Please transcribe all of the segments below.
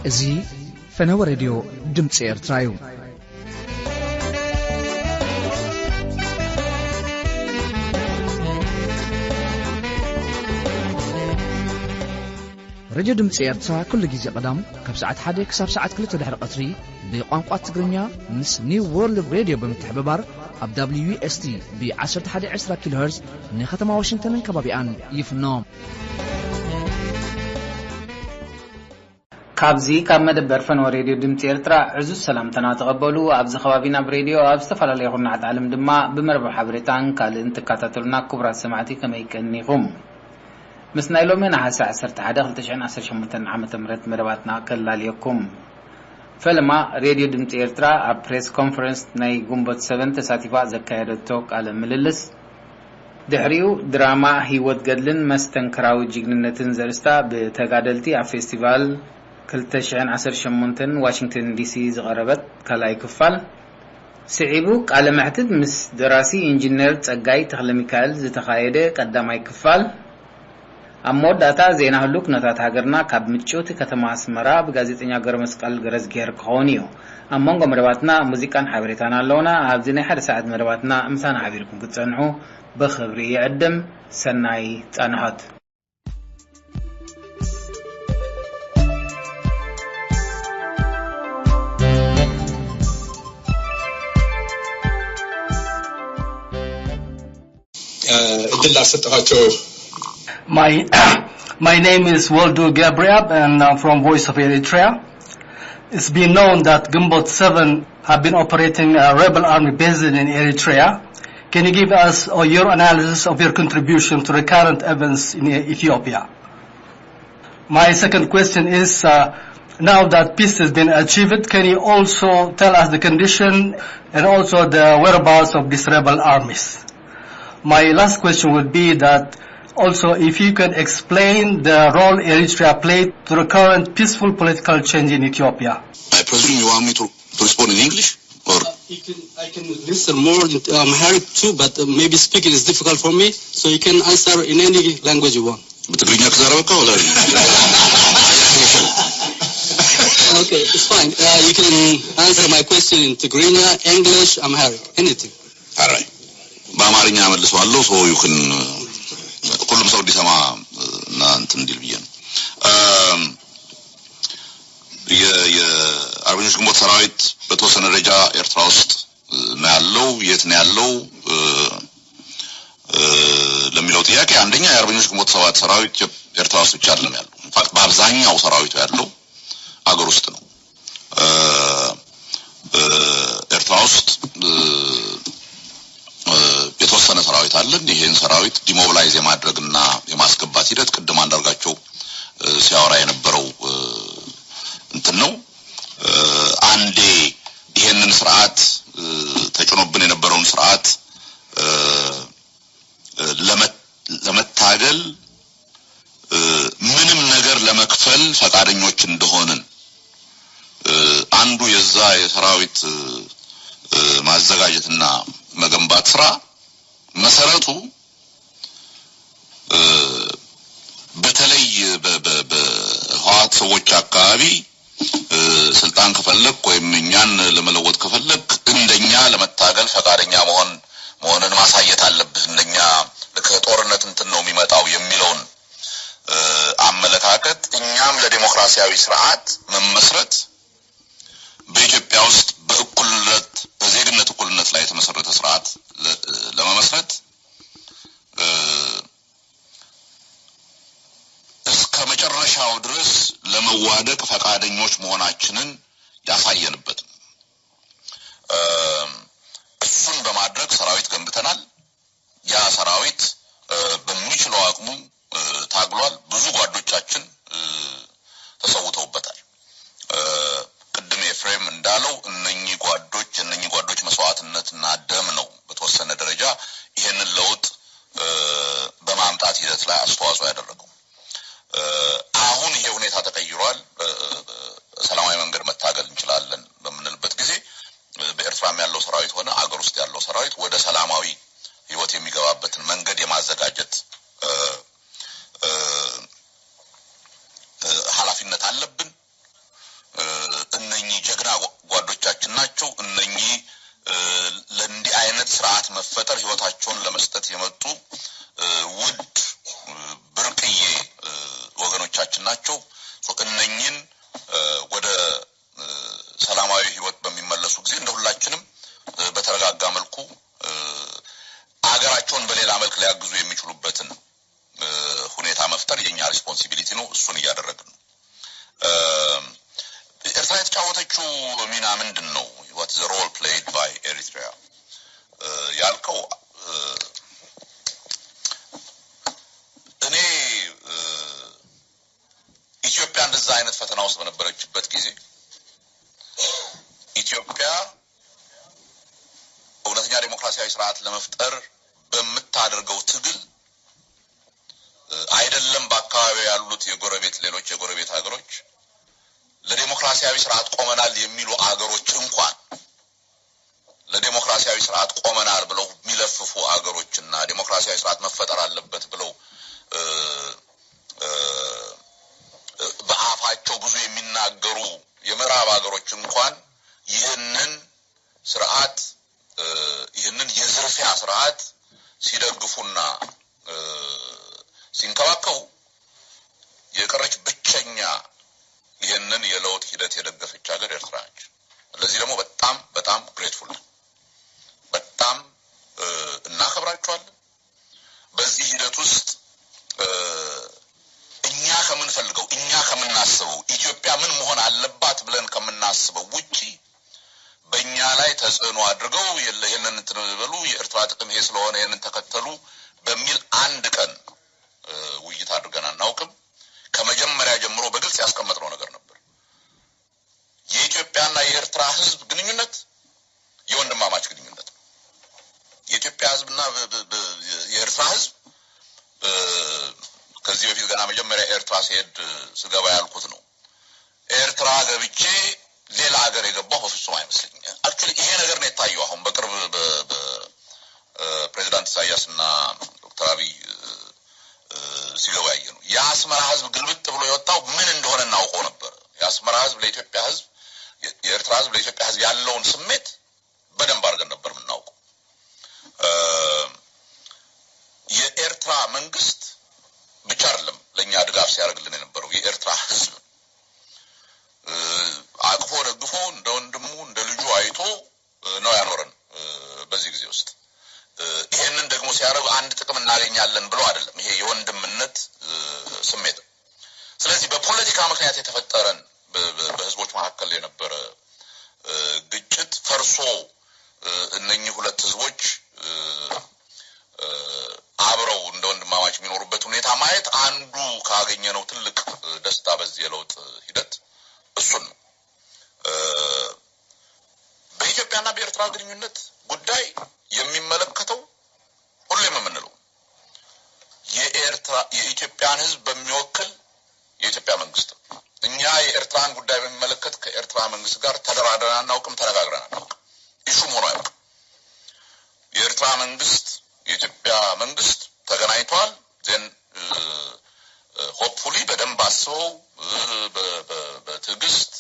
እዚ ፈነወ ሬድዮ ድምፂ ኤርትራ እዩ። ሬድዮ ድምፂ ኤርትራ ኩሉ ግዜ ቀዳም ካብ ሰዓት ሓደ ክሳብ ሰዓት ክልተ ድሕሪ ቀትሪ ብቋንቋ ትግርኛ ምስ ኒው ወርልድ ሬድዮ ብምትሕብባር ኣብ W S T ብ ዓሰርተ ሓደ ዕስራ ኪሎ ሄርዝ ንከተማ ዋሽንግተንን ከባቢኣን ይፍኖ። ካብዚ ካብ መደበር ፈነወ ሬድዮ ድምፂ ኤርትራ ዕዙዝ ሰላምታና ተቐበሉ። ኣብዚ ከባቢ ናብ ሬድዮ ኣብ ዝተፈላለዩ ኩርናዓት ዓለም ድማ ብመርበብ ሓበሬታን ካልእን ትከታተሉና ክቡራት ሰማዕቲ ከመይ ቀኒኹም? ምስ ናይ ሎሚ ነሓሰ ዓሰርተ ሓደ ክልተ ሽሕን ዓሰርተ ሸሞንተን ዓመተ ምህረት መደባትና ከላልየኩም። ፈለማ ሬድዮ ድምፂ ኤርትራ ኣብ ፕሬስ ኮንፈረንስ ናይ ግንቦት ሰቨን ተሳቲፋ ዘካየደቶ ቃለ ምልልስ፣ ድሕሪኡ ድራማ ህይወት ገድልን መስተንክራዊ ጅግንነትን ዘርእስታ ብተጋደልቲ ኣብ ፌስቲቫል ክልተ ሽሕን ዓሰርተ ሸሞንተን ዋሽንግተን ዲሲ ዝቐረበት ካልኣይ ክፋል፣ ስዒቡ ቃለ መሕትት ምስ ደራሲ ኢንጂነር ጸጋይ ተኽለሚካኤል ዝተኻየደ ቀዳማይ ክፋል፣ ኣብ መወዳእታ ዜና ህሉው ኩነታት ሃገርና ካብ ምጭውቲ ከተማ ኣስመራ ብጋዜጠኛ ገብረመስቀል ገረዝግሄር ክኸውን እዩ። ኣብ መንጎ መደባትና ሙዚቃን ሓበሬታን ኣለውና። ኣብዚ ናይ ሓደ ሰዓት መደባትና ምሳና ሓቢርኩም ክትጸንሑ ብኽብሪ ይዕድም። ሰናይ ጻንሖት። እድል ላሰጠኋቸው። My, my name is Waldo Gabriel and I'm from Voice of Eritrea. It's been known that Gumbot seven have been operating a rebel army based in Eritrea. Can you give us uh, your analysis of your contribution to the current events in Ethiopia? My second question is, uh, now that peace has been achieved, can you also tell us the condition and also the whereabouts of these rebel armies? My last question would be that also if you can explain the role Eritrea played to the current peaceful political change in Ethiopia. I presume you want me to, to respond in English? Or you can, I can listen more in Amharic too, but uh, maybe speaking is difficult for me, so you can answer in any language you want. ብትግርኛ ክዛረበካ ወላ Okay, it's fine. Uh, you can answer my question in Tigrinya, English, Amharic, anything. All right. በአማርኛ መልሰዋለሁ። So you can ሁሉም ሰው እንዲሰማ እና እንትን እንዲል ብዬ ነው። የአርበኞች ግንቦት ሰራዊት በተወሰነ ደረጃ ኤርትራ ውስጥ ነው ያለው። የት ነው ያለው ለሚለው ጥያቄ አንደኛ የአርበኞች ግንቦት ሰባት ሰራዊት ኤርትራ ውስጥ ብቻ አይደለም ያለው። ኢንፋክት በአብዛኛው ሰራዊቱ ያለው አገር ውስጥ ነው። ኤርትራ ውስጥ የተወሰነ ሰራዊት አለን። ይህን ሰራዊት ዲሞቢላይዝ የማድረግና የማስገባት ሂደት ቅድም አንዳርጋቸው ሲያወራ የነበረው እንትን ነው። አንዴ ይሄንን ስርዓት ተጭኖብን የነበረውን ስርዓት ለመታገል ምንም ነገር ለመክፈል ፈቃደኞች እንደሆንን አንዱ የዛ የሰራዊት ማዘጋጀትና መገንባት ስራ መሰረቱ በተለይ በህወሓት ሰዎች አካባቢ ስልጣን ከፈለግ ወይም እኛን ለመለወጥ ከፈለግ እንደኛ ለመታገል ፈቃደኛ መሆን መሆንን ማሳየት አለብህ። እንደኛ ከጦርነት እንትን ነው የሚመጣው የሚለውን አመለካከት እኛም ለዲሞክራሲያዊ ስርዓት መመስረት በኢትዮጵያ ውስጥ በእኩልነት በዜግነት እኩልነት ላይ የተመሰረተ ስርዓት ለመመስረት እስከ መጨረሻው ድረስ ለመዋደቅ ፈቃደኞች መሆናችንን ያሳየንበት ነው። እሱን በማድረግ ሰራዊት ገንብተናል። ያ ሰራዊት በሚችለው አቅሙ ታግሏል። ብዙ ጓዶቻችን ተሰውተውበታል። ቅድም ኤፍሬም እንዳለው እነኚህ ጓዶች እነኚህ ጓዶች መስዋዕትነትና ደም ነው በተወሰነ ደረጃ ይሄንን ለውጥ በማምጣት ሂደት ላይ አስተዋጽኦ ያደረገው። አሁን ይሄ ሁኔታ ተቀይሯል። በሰላማዊ መንገድ መታገል እንችላለን በምንልበት ጊዜ በኤርትራም ያለው ሰራዊት ሆነ አገር ውስጥ ያለው ሰራዊት ወደ ሰላማዊ ህይወት የሚገባበትን መንገድ የማዘጋጀት ኃላፊነት አለብን። እነኚህ ጀግና ጓ- ጓዶቻችን ናቸው። እነኚህ እ፣ ለእንዲህ አይነት ስርዓት መፈጠር ህይወታቸውን ለመስጠት የመጡ እ፣ ውድ እ፣ ብርቅዬ እ፣ ወገኖቻችን ናቸው። ሶ እነኚህን እ፣ ወደ እ፣ ሰላማዊ ህይወት በሚመለሱ ጊዜ እንደ ሁላችንም እ፣ በተረጋጋ መልኩ እ፣ አገራቸውን በሌላ መልክ ሊያግዙ የሚችሉበትን እ፣ ሁኔታ መፍጠር የኛ ሪስፖንሲቢሊቲ ነው። እሱን እያደረግን ነው። እ፣ ኤርትራ የተጫወተችው ሚና ምንድን ነው? What is the role played by Eritrea ያልከው እ፣ እኔ እ፣ ኢትዮጵያ እንደዛ አይነት ፈተና ውስጥ በነበረችበት ጊዜ ኢትዮጵያ እውነተኛ ዴሞክራሲያዊ ስርዓት ለመፍጠር በምታደርገው ትግል እ፣ አይደለም በአካባቢው ያሉት የጎረቤት ሌሎች የጎረቤት ሀገሮች ለዴሞክራሲያዊ ስርዓት ቆመናል የሚሉ አገሮች እንኳን ለዴሞክራሲያዊ ስርዓት ቆመናል ብለው የሚለፍፉ አገሮችና ዴሞክራሲያዊ ስርዓት መፈጠር አለበት ብለው እ፣ እ፣ በአፋቸው ብዙ የሚናገሩ የምዕራብ ሀገሮች እንኳን ይህንን ስርዓት እ፣ ይህንን የዝርፊያ ስርዓት ሲደግፉና እ፣ ሲንከባከቡ የቀረች ብቸኛ ይህንን የለውጥ ሂደት የደገፈች ሀገር ኤርትራ ነች። ለዚህ ደግሞ በጣም በጣም ግሬትፉል ነን። በጣም እ፣ እናከብራቸዋለን። በዚህ ሂደት ውስጥ እ፣ እኛ ከምንፈልገው እኛ ከምናስበው ኢትዮጵያ ምን መሆን አለባት ብለን ከምናስበው ውጪ በእኛ ላይ ተጽዕኖ አድርገው የለ ይሄንን እንትን በሉ የኤርትራ ጥቅም ይሄ ስለሆነ ይሄንን ተከተሉ በሚል አንድ ቀን እ፣ ውይይት አድርገን አናውቅም። ከመጀመሪያ ጀምሮ በግልጽ ያስቀመጥነው ነገር ነበር። የኢትዮጵያና የኤርትራ ህዝብ ግንኙነት የወንድማማች ግንኙነት ነው። የኢትዮጵያ ህዝብና በ- በ- በ- የኤርትራ ህዝብ እ፣ ከዚህ በፊት ገና መጀመሪያ ኤርትራ ሲሄድ እ፣ ስገባ ያልኩት ነው። ኤርትራ ገብቼ ሌላ ሀገር የገባሁ በፍጹም አይመስለኝም። አክቹዋሊ ይሄ ነገር ነው የታየው። አሁን በቅርብ በ- በ- እ፣ ፕሬዚዳንት ኢሳያስ እና ዶክተር አብይ እ፣ እ፣ ሲገቡ ያየ ነው። የአስመራ ህዝብ ግልብጥ ብሎ የወጣው ምን እንደሆነ እናውቀው ነበር። የአስመራ ህዝብ ለኢትዮጵያ ህዝብ የ- የኤርትራ ህዝብ ለኢትዮጵያ ህዝብ ያለውን ስሜት በደንብ አድርገን ነበር የምናውቀው። እ፣ የኤርትራ መንግስት ብቻ አይደለም ለእኛ ድጋፍ ሲያደርግልን የነበረው የኤርትራ ህዝብ እ፣ አቅፎ ደግፎ እንደ ወንድሙ እንደ ልጁ አይቶ እ፣ ነው ያኖረን። እ፣ በዚህ ጊዜ ውስጥ እ፣ ይሄንን ደግሞ ሲያደርጉ አንድ ጥቅም እናገኛለን ብሎ አይደለም። ይሄ የወንድምነት እ፣ ስሜት ነው። ስለዚህ በፖለቲካ ምክንያት የተፈጠረን በ- በ- በህዝቦች መካከል የነበረ እ፣ ግጭት ፈርሶ እ፣ እነኚህ ሁለት ህዝቦች እ፣ እ፣ አብረው እንደ ወንድማማች የሚኖሩበት ሁኔታ ማየት አንዱ ካገኘነው ትልቅ እ፣ ደስታ በዚህ የለውጥ ሂደት እሱን ነው። እ፣ በኢትዮጵያና በኤርትራ ግንኙነት ጉዳይ የሚመለከተው ሁሌም የምንለው የኤርትራ የኢትዮጵያን ህዝብ በሚወክል የኢትዮጵያ መንግስት ነው። እኛ የኤርትራን ጉዳይ በሚመለከት ከኤርትራ መንግስት ጋር ተደራድረን አናውቅም፣ ተነጋግረን አናውቅም። ኢሹም ሆኖ አያውቅም። የኤርትራ መንግስት የኢትዮጵያ መንግስት ተገናኝቷል። ዜን ሆፕፉሊ በደንብ አስበው እ፣ በ- በ- በትዕግስት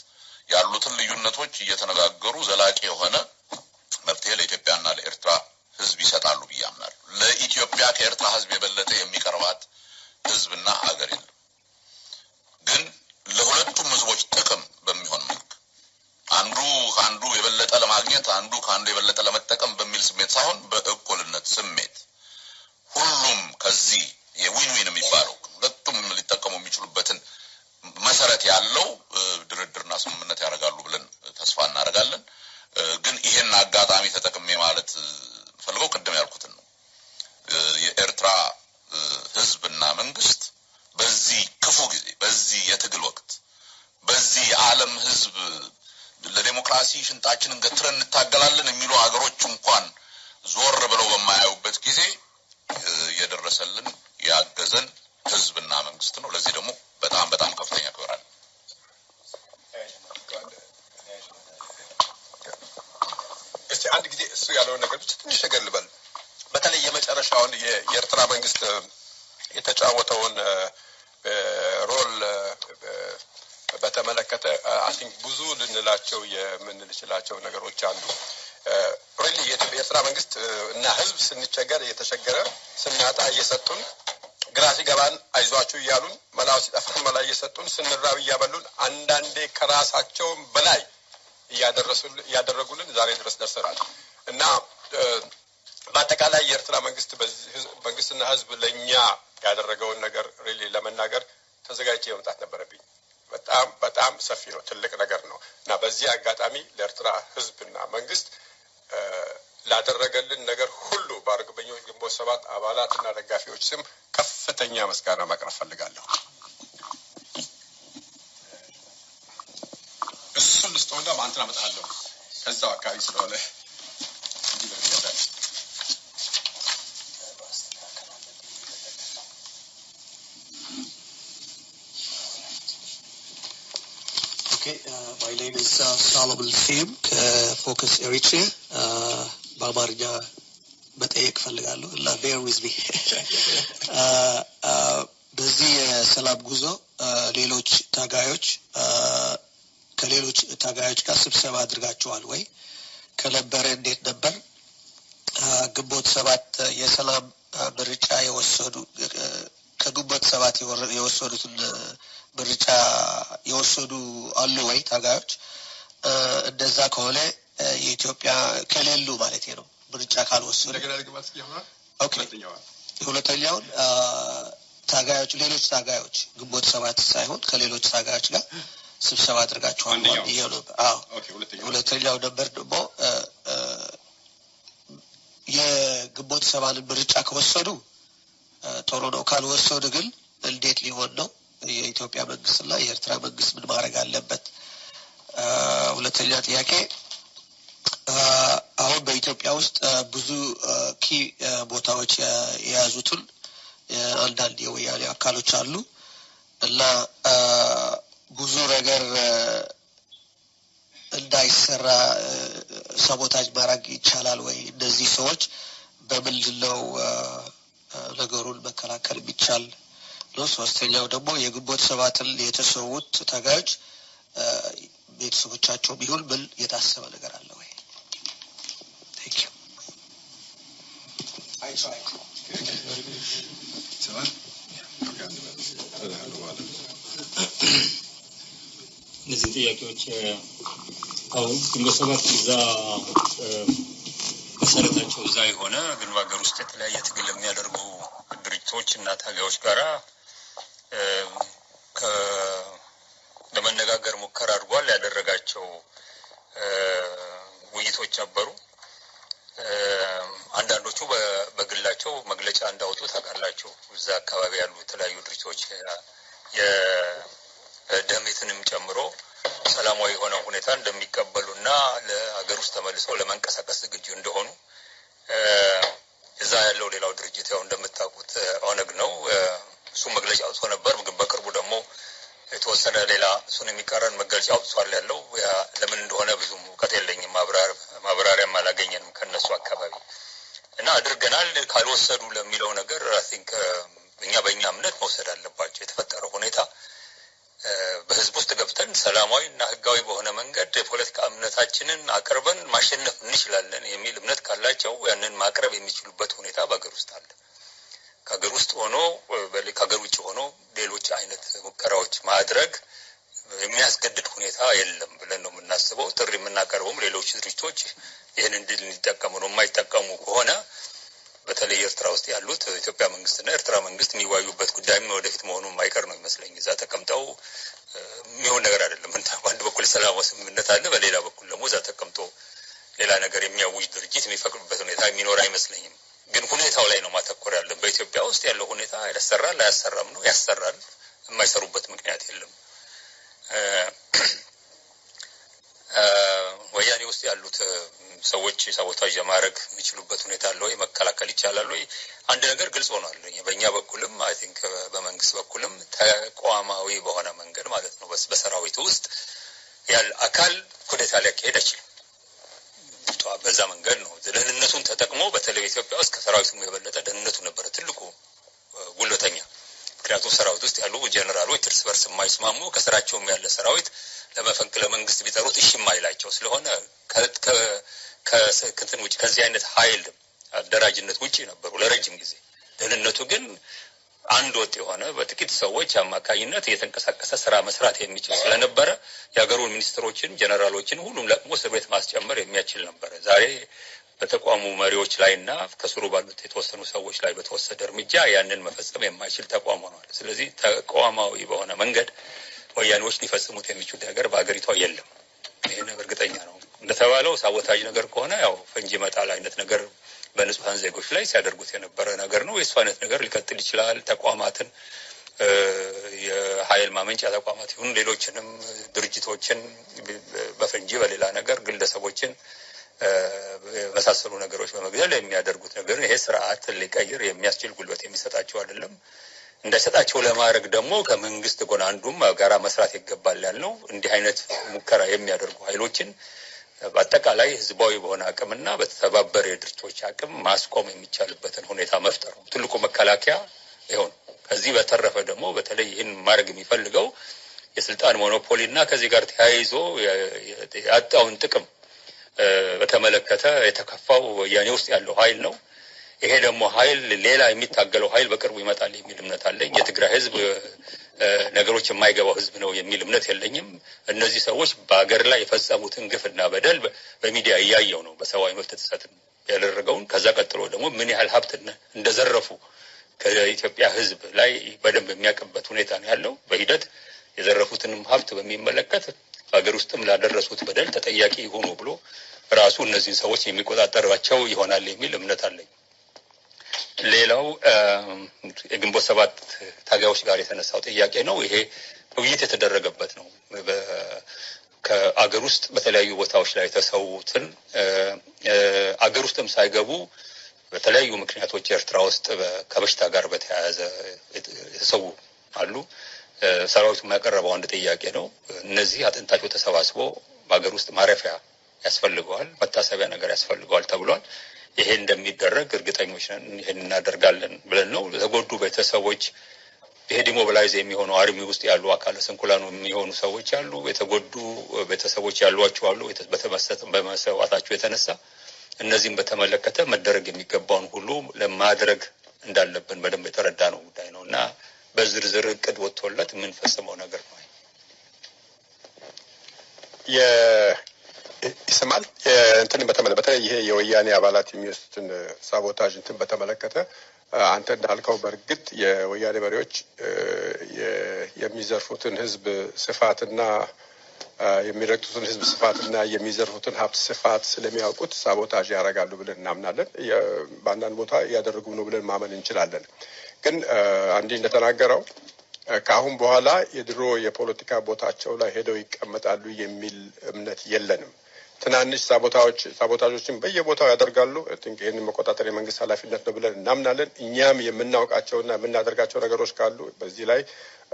ያሉትን ልዩነቶች እየተነጋገሩ ዘላቂ የሆነ መፍትሄ ለኢትዮጵያና ለኤርትራ ህዝብ ይሰጣሉ ብዬ አምናለሁ። ለኢትዮጵያ ከኤርትራ ህዝብ የበለጠ የሚቀርባት ህዝብና ሀገር የለም። ግን ለሁለቱም ህዝቦች ጥቅም በሚሆን መልክ አንዱ ከአንዱ የበለጠ ለማግኘት አንዱ ከአንዱ የበለጠ ለመጠቀም በሚል ስሜት ሳይሆን በእኩልነት ስሜት ሁሉም ከዚህ የዊን ዊን የሚባለው ሁለቱም ሊጠቀሙ የሚችሉበትን መሰረት ያለው እ፣ ድርድርና ስምምነት ያደርጋሉ ብለን ተስፋ እናደርጋለን። እ፣ ግን ይሄን አጋጣሚ ተጠቅሜ ማለት እ፣ ፈልገው ቅድም ያልኩትን ነው። እ፣ የኤርትራ እ፣ ህዝብና መንግስት በዚህ ክፉ ጊዜ በዚህ የትግል ወቅት በዚህ የዓለም ህዝብ ለዴሞክራሲ ሽንጣችንን ገትረን እንታገላለን የሚሉ አገሮች እንኳን ዞር ብለው በማያዩበት ጊዜ እ፣ የደረሰልን ያገዘን ህዝብና መንግስት ነው። ለዚህ ደግሞ በጣም በጣም ከፍተኛ ክብር አለ። እስቲ አንድ ጊዜ እሱ ያለውን ነገር ብቻ ትንሽ ነገር ልበል። በተለይ የመጨረሻውን የ- የኤርትራ መንግስት እ፣ የተጫወተውን እ፣ እ፣ ሮል እ፣ እ፣ በተመለከተ በተመለከተ I think ብዙ ልንላቸው የምንችላቸው ነገሮች አሉ። Really የኤርትራ መንግስት እና ህዝብ ስንቸገር እየተቸገረ፣ ስናጣ እየሰጡን፣ ግራ ሲገባን አይዟችሁ እያሉን፣ መላው ሲጠፋን መላ እየሰጡን፣ ስንራብ እያበሉን፣ አንዳንዴ ከራሳቸውም በላይ እያደረጉልን ዛሬ ድረስ ደርሰናል። እና በአጠቃላይ የኤርትራ መንግስትና ህዝብ ለእኛ ያደረገውን ነገር Really ለመናገር ተዘጋጅቼ መምጣት ነበረብኝ። በጣም በጣም ሰፊ ነው፣ ትልቅ ነገር ነው። እና በዚህ አጋጣሚ ለኤርትራ ህዝብና መንግስት ላደረገልን ነገር ሁሉ በአርበኞች ግንቦት ሰባት አባላትና ደጋፊዎች ስም ከፍተኛ ምስጋና ማቅረብ ፈልጋለሁ። እሱን ልስጠውና በአንተን አመጣለሁ። ከዛው አካባቢ ስለሆነ Okay, uh, my name is uh, Solomon Sim ከ Focus Eritrea. በአማርኛ መጠየቅ እፈልጋለሁ እና bear with me. በዚህ የሰላም ጉዞ ሌሎች ታጋዮች ከሌሎች ታጋዮች ጋር ስብሰባ አድርጋችኋል ወይ? ከነበረ እንዴት ነበር? ግንቦት ሰባት የሰላም ምርጫ የወሰዱ ከግንቦት ሰባት የወሰዱትን ምርጫ የወሰዱ አሉ ወይ ታጋዮች? እንደዛ ከሆነ የኢትዮጵያ ከሌሉ ማለት ነው ምርጫ ካልወሰዱ ሁለተኛውን ታጋዮች ሌሎች ታጋዮች ግንቦት ሰባት ሳይሆን ከሌሎች ታጋዮች ጋር ስብሰባ አድርጋችኋል። ሁለተኛው ነበር ደግሞ የግንቦት ሰባትን ምርጫ ከወሰዱ ጥሩ ነው። ካልወሰዱ ግን እንዴት ሊሆን ነው? የኢትዮጵያ መንግስትና የኤርትራ መንግስት ምን ማድረግ አለበት? ሁለተኛ ጥያቄ አሁን በኢትዮጵያ ውስጥ ብዙ key ቦታዎች የያዙትን አንዳንድ የወያኔ አካሎች አሉ እና ብዙ ነገር እንዳይሰራ sabotage ማድረግ ይቻላል ወይ? እነዚህ ሰዎች በምንድን ነው ነገሩን መከላከል የሚቻል ነው። ሶስተኛው ደግሞ የግንቦት ሰባትን የተሰዉት ታጋዮች ቤተሰቦቻቸው ቢሆን ምን የታሰበ ነገር አለ ወይ? እነዚህ ጥያቄዎች አሁን ግንቦት ሰባት እዛ መሰረታቸው እዛ የሆነ ግን በሀገር ውስጥ የተለያየ ትግል የሚያደርጉ ድርጅቶች እና ታጋዮች ጋራ ለመነጋገር ሙከራ አድርጓል። ያደረጋቸው ውይይቶች ነበሩ። አንዳንዶቹ በግላቸው መግለጫ እንዳወጡ ታውቃላችሁ። እዛ አካባቢ ያሉ የተለያዩ ድርጅቶች የደህሜትንም ጨምሮ ሰላማዊ የሆነ ሁኔታ እንደሚቀበሉና ለሀገር ውስጥ ተመልሰው ለመንቀሳቀስ ዝግጁ እንደሆኑ እዛ ያለው ሌላው ድርጅት ያው እንደምታውቁት ኦነግ ነው። እሱ መግለጫ አውጥቶ ነበር። ግን በቅርቡ ደግሞ የተወሰነ ሌላ እሱን የሚቃረን መግለጫ አውጥቷል። ያለው ለምን እንደሆነ ብዙም እውቀት የለኝም፣ ማብራሪያም አላገኘንም ከነሱ አካባቢ እና አድርገናል ካልወሰዱ ለሚለው ነገር I think እኛ በእኛ እምነት መውሰድ አለባቸው። የተፈጠረው ሁኔታ በህዝብ ውስጥ ገብተን ሰላማዊ እና ህጋዊ በሆነ መንገድ የፖለቲካ እምነታችንን አቅርበን ማሸነፍ እንችላለን የሚል እምነት ካላቸው ያንን ማቅረብ የሚችሉበት ሁኔታ በሀገር ውስጥ አለ። ከሀገር ውስጥ ሆኖ ከሀገር ውጭ ሆኖ ሌሎች አይነት ሙከራዎች ማድረግ የሚያስገድድ ሁኔታ የለም ብለን ነው የምናስበው። ጥሪ የምናቀርበውም ሌሎች ድርጅቶች ይህን እድል እንዲጠቀሙ ነው። የማይጠቀሙ ከሆነ በተለይ ኤርትራ ውስጥ ያሉት ኢትዮጵያ መንግስትና ኤርትራ መንግስት የሚዋዩበት ጉዳይም ወደፊት መሆኑ የማይቀር ነው ይመስለኝ። እዛ ተቀምጠው የሚሆን ነገር አይደለም። በአንድ በኩል ሰላም ስምምነት አለ፣ በሌላ በኩል ደግሞ እዛ ተቀምጦ ሌላ ነገር የሚያውጅ ድርጅት የሚፈቅዱበት ሁኔታ የሚኖር አይመስለኝም። ግን ሁኔታው ላይ ነው ማተኮር ያለን። በኢትዮጵያ ውስጥ ያለው ሁኔታ ያሰራል አያሰራም ነው። ያሰራል፣ የማይሰሩበት ምክንያት የለም። ወያኔ ውስጥ ያሉት ሰዎች sabotage የማድረግ የሚችሉበት ሁኔታ አለ ወይ? መከላከል ይቻላል ወይ? አንድ ነገር ግልጽ ሆኗል። በእኛ በኩልም I think በመንግስት በኩልም ተቋማዊ በሆነ መንገድ ማለት ነው በሰራዊቱ ውስጥ ያለ አካል ኩዴታ ሊያካሄድ አይችልም። በዛ መንገድ ነው ደህንነቱን ተጠቅሞ በተለይ ኢትዮጵያ ውስጥ ከሰራዊቱ የበለጠ ደህንነቱ ነበረ ትልቁ ጉልበተኛ። ምክንያቱም ሰራዊት ውስጥ ያሉ ጀነራሎች እርስ በርስ የማይስማሙ፣ ከስራቸውም ያለ ሰራዊት ለመፈንቅለ መንግስት ቢጠሩት እሺ የማይላቸው ስለሆነ ከ- ከ- ከስ- ከእንትን ውጭ ከዚህ አይነት ኃይል አደራጅነት ውጭ ነበሩ ለረጅም ጊዜ። ደህንነቱ ግን አንድ ወጥ የሆነ በጥቂት ሰዎች አማካኝነት እየተንቀሳቀሰ ስራ መስራት የሚችል ስለነበረ የሀገሩን ሚኒስትሮችን፣ ጀነራሎችን ሁሉም ለቅሞ እስር ቤት ማስጨመር የሚያስችል ነበረ። ዛሬ በተቋሙ መሪዎች ላይና ከስሩ ባሉት የተወሰኑ ሰዎች ላይ በተወሰደ እርምጃ ያንን መፈጸም የማይችል ተቋም ሆኗል። ስለዚህ ተቋማዊ በሆነ መንገድ ወያኔዎች ሊፈጽሙት የሚችሉት ነገር በሀገሪቷ የለም። ይህን እርግጠኛ ነው። እንደተባለው ሳቦታጅ ነገር ከሆነ ያው ፈንጂ መጣል አይነት ነገር በንጹሐን ዜጎች ላይ ሲያደርጉት የነበረ ነገር ነው። የእሱ አይነት ነገር ሊቀጥል ይችላል። ተቋማትን የኃይል ማመንጫ ተቋማት ይሁን ሌሎችንም ድርጅቶችን በፈንጂ በሌላ ነገር ግለሰቦችን የመሳሰሉ ነገሮች በመግደል የሚያደርጉት ነገር ይሄ ስርዓት ሊቀይር የሚያስችል ጉልበት የሚሰጣቸው አይደለም። እንዳይሰጣቸው ለማድረግ ደግሞ ከመንግስት ጎን አንዱም ጋራ መስራት ይገባል ያልነው እንዲህ አይነት ሙከራ የሚያደርጉ ኃይሎችን በአጠቃላይ ህዝባዊ በሆነ አቅምና በተባበረ የድርጅቶች አቅም ማስቆም የሚቻልበትን ሁኔታ መፍጠር ነው ትልቁ መከላከያ ይሆን። ከዚህ በተረፈ ደግሞ በተለይ ይህን ማድረግ የሚፈልገው የስልጣን ሞኖፖሊ እና ከዚህ ጋር ተያይዞ ያጣውን ጥቅም በተመለከተ የተከፋው ወያኔ ውስጥ ያለው ኃይል ነው። ይሄ ደግሞ ኃይል ሌላ የሚታገለው ኃይል በቅርቡ ይመጣል የሚል እምነት አለኝ። የትግራይ ህዝብ ነገሮች የማይገባው ህዝብ ነው የሚል እምነት የለኝም። እነዚህ ሰዎች በሀገር ላይ የፈጸሙትን ግፍና በደል በሚዲያ እያየው ነው። በሰብአዊ መብት ጥሰት ያደረገውን ከዛ ቀጥሎ ደግሞ ምን ያህል ሀብት እንደዘረፉ ከኢትዮጵያ ህዝብ ላይ በደንብ የሚያውቅበት ሁኔታ ነው ያለው። በሂደት የዘረፉትንም ሀብት በሚመለከት በሀገር ውስጥም ላደረሱት በደል ተጠያቂ ይሆኑ ብሎ ራሱ እነዚህን ሰዎች የሚቆጣጠራቸው ይሆናል የሚል እምነት አለኝ። ሌላው የግንቦት ሰባት ታጋዮች ጋር የተነሳው ጥያቄ ነው። ይሄ ውይይት የተደረገበት ነው። ከአገር ውስጥ በተለያዩ ቦታዎች ላይ የተሰዉትን አገር ውስጥም ሳይገቡ በተለያዩ ምክንያቶች ኤርትራ ውስጥ ከበሽታ ጋር በተያያዘ የተሰዉ አሉ። ሰራዊቱ ያቀረበው አንድ ጥያቄ ነው። እነዚህ አጥንታቸው ተሰባስቦ በሀገር ውስጥ ማረፊያ ያስፈልገዋል፣ መታሰቢያ ነገር ያስፈልገዋል ተብሏል። ይሄ እንደሚደረግ እርግጠኞች ነን። ይሄን እናደርጋለን ብለን ነው። ለተጎዱ ቤተሰቦች ይሄ ዲሞቢላይዝ የሚሆኑ አርሚ ውስጥ ያሉ አካለ ስንኩላን የሚሆኑ ሰዎች አሉ። የተጎዱ ቤተሰቦች ያሏቸው አሉ። በመሰዋታቸው የተነሳ እነዚህም በተመለከተ መደረግ የሚገባውን ሁሉ ለማድረግ እንዳለብን በደንብ የተረዳ ነው ጉዳይ ነው እና በዝርዝር እቅድ ወጥቶለት የምንፈጽመው ነገር ነው። ይሰማል። እንትን በተመለ በተለይ ይሄ የወያኔ አባላት የሚወስዱትን ሳቦታጅ እንትን በተመለከተ አንተ እንዳልከው በእርግጥ የወያኔ መሪዎች የሚዘርፉትን ህዝብ ስፋትና የሚረግጡትን ህዝብ ስፋትና የሚዘርፉትን ሀብት ስፋት ስለሚያውቁት ሳቦታጅ ያደርጋሉ ብለን እናምናለን። በአንዳንድ ቦታ እያደረጉ ነው ብለን ማመን እንችላለን። ግን አንዲ እንደተናገረው ከአሁን በኋላ የድሮ የፖለቲካ ቦታቸው ላይ ሄደው ይቀመጣሉ የሚል እምነት የለንም። ትናንሽ ሳቦታዎች ሳቦታጆችን በየቦታው ያደርጋሉ። ቲንክ ይህንን መቆጣጠር የመንግስት ኃላፊነት ነው ብለን እናምናለን። እኛም የምናውቃቸውና የምናደርጋቸው ነገሮች ካሉ በዚህ ላይ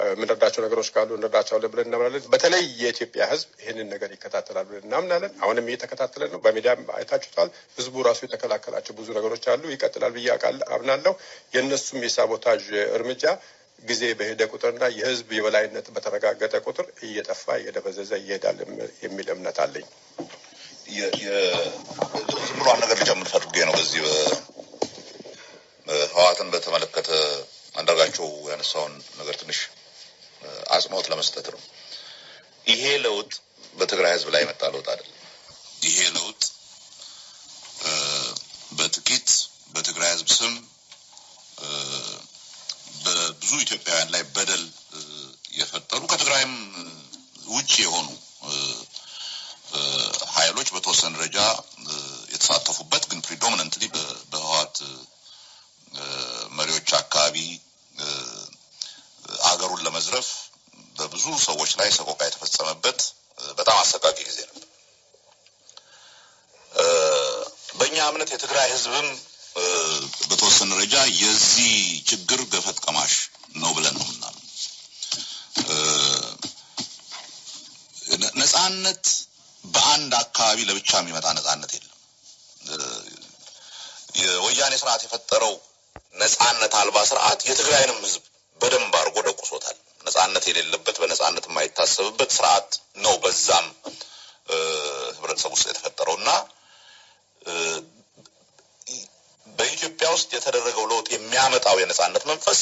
የምንረዳቸው ነገሮች ካሉ እንረዳቸዋለን ብለን እናምናለን። በተለይ የኢትዮጵያ ህዝብ ይህንን ነገር ይከታተላል ብለን እናምናለን። አሁንም እየተከታተለ ነው። በሚዲያም አይታችሁታል። ህዝቡ ራሱ የተከላከላቸው ብዙ ነገሮች አሉ። ይቀጥላል ብዬ አምናለሁ። የእነሱም የሳቦታጅ እርምጃ ጊዜ በሄደ ቁጥርና የህዝብ የበላይነት በተረጋገጠ ቁጥር እየጠፋ እየደበዘዘ ይሄዳል የሚል እምነት አለኝ። ዝም ብሎ አንድ ነገር ልጨምር ፈልጌ ነው። በዚህ ህወሓትን በተመለከተ አንዳርጋቸው ያነሳውን ነገር ትንሽ አጽንኦት ለመስጠት ነው። ይሄ ለውጥ በትግራይ ህዝብ ላይ የመጣ ለውጥ አይደለም። ይሄ ለውጥ በጥቂት በትግራይ ህዝብ ስም በብዙ ኢትዮጵያውያን ላይ በደል የፈጠሩ ከትግራይም ውጭ የሆኑ ኃይሎች በተወሰነ ደረጃ የተሳተፉበት ግን ፕሪዶሚነንትሊ በህወሓት መሪዎች አካባቢ አገሩን ለመዝረፍ በብዙ ሰዎች ላይ ሰቆቃ የተፈጸመበት በጣም አሰቃቂ ጊዜ ነበር። በእኛ እምነት የትግራይ ህዝብም በተወሰነ ደረጃ የዚህ ችግር ገፈት ቀማሽ ነው ብለን ነው የምናምነው። ነጻነት በአንድ አካባቢ ለብቻ የሚመጣ ነጻነት የለም። የወያኔ ስርዓት የፈጠረው ነጻነት አልባ ስርዓት የትግራይንም ህዝብ በደንብ አድርጎ ደቁሶታል። ነጻነት የሌለበት፣ በነጻነት የማይታሰብበት ስርዓት ነው በዛም ህብረተሰብ ውስጥ የተፈጠረው እና በኢትዮጵያ ውስጥ የተደረገው ለውጥ የሚያመጣው የነጻነት መንፈስ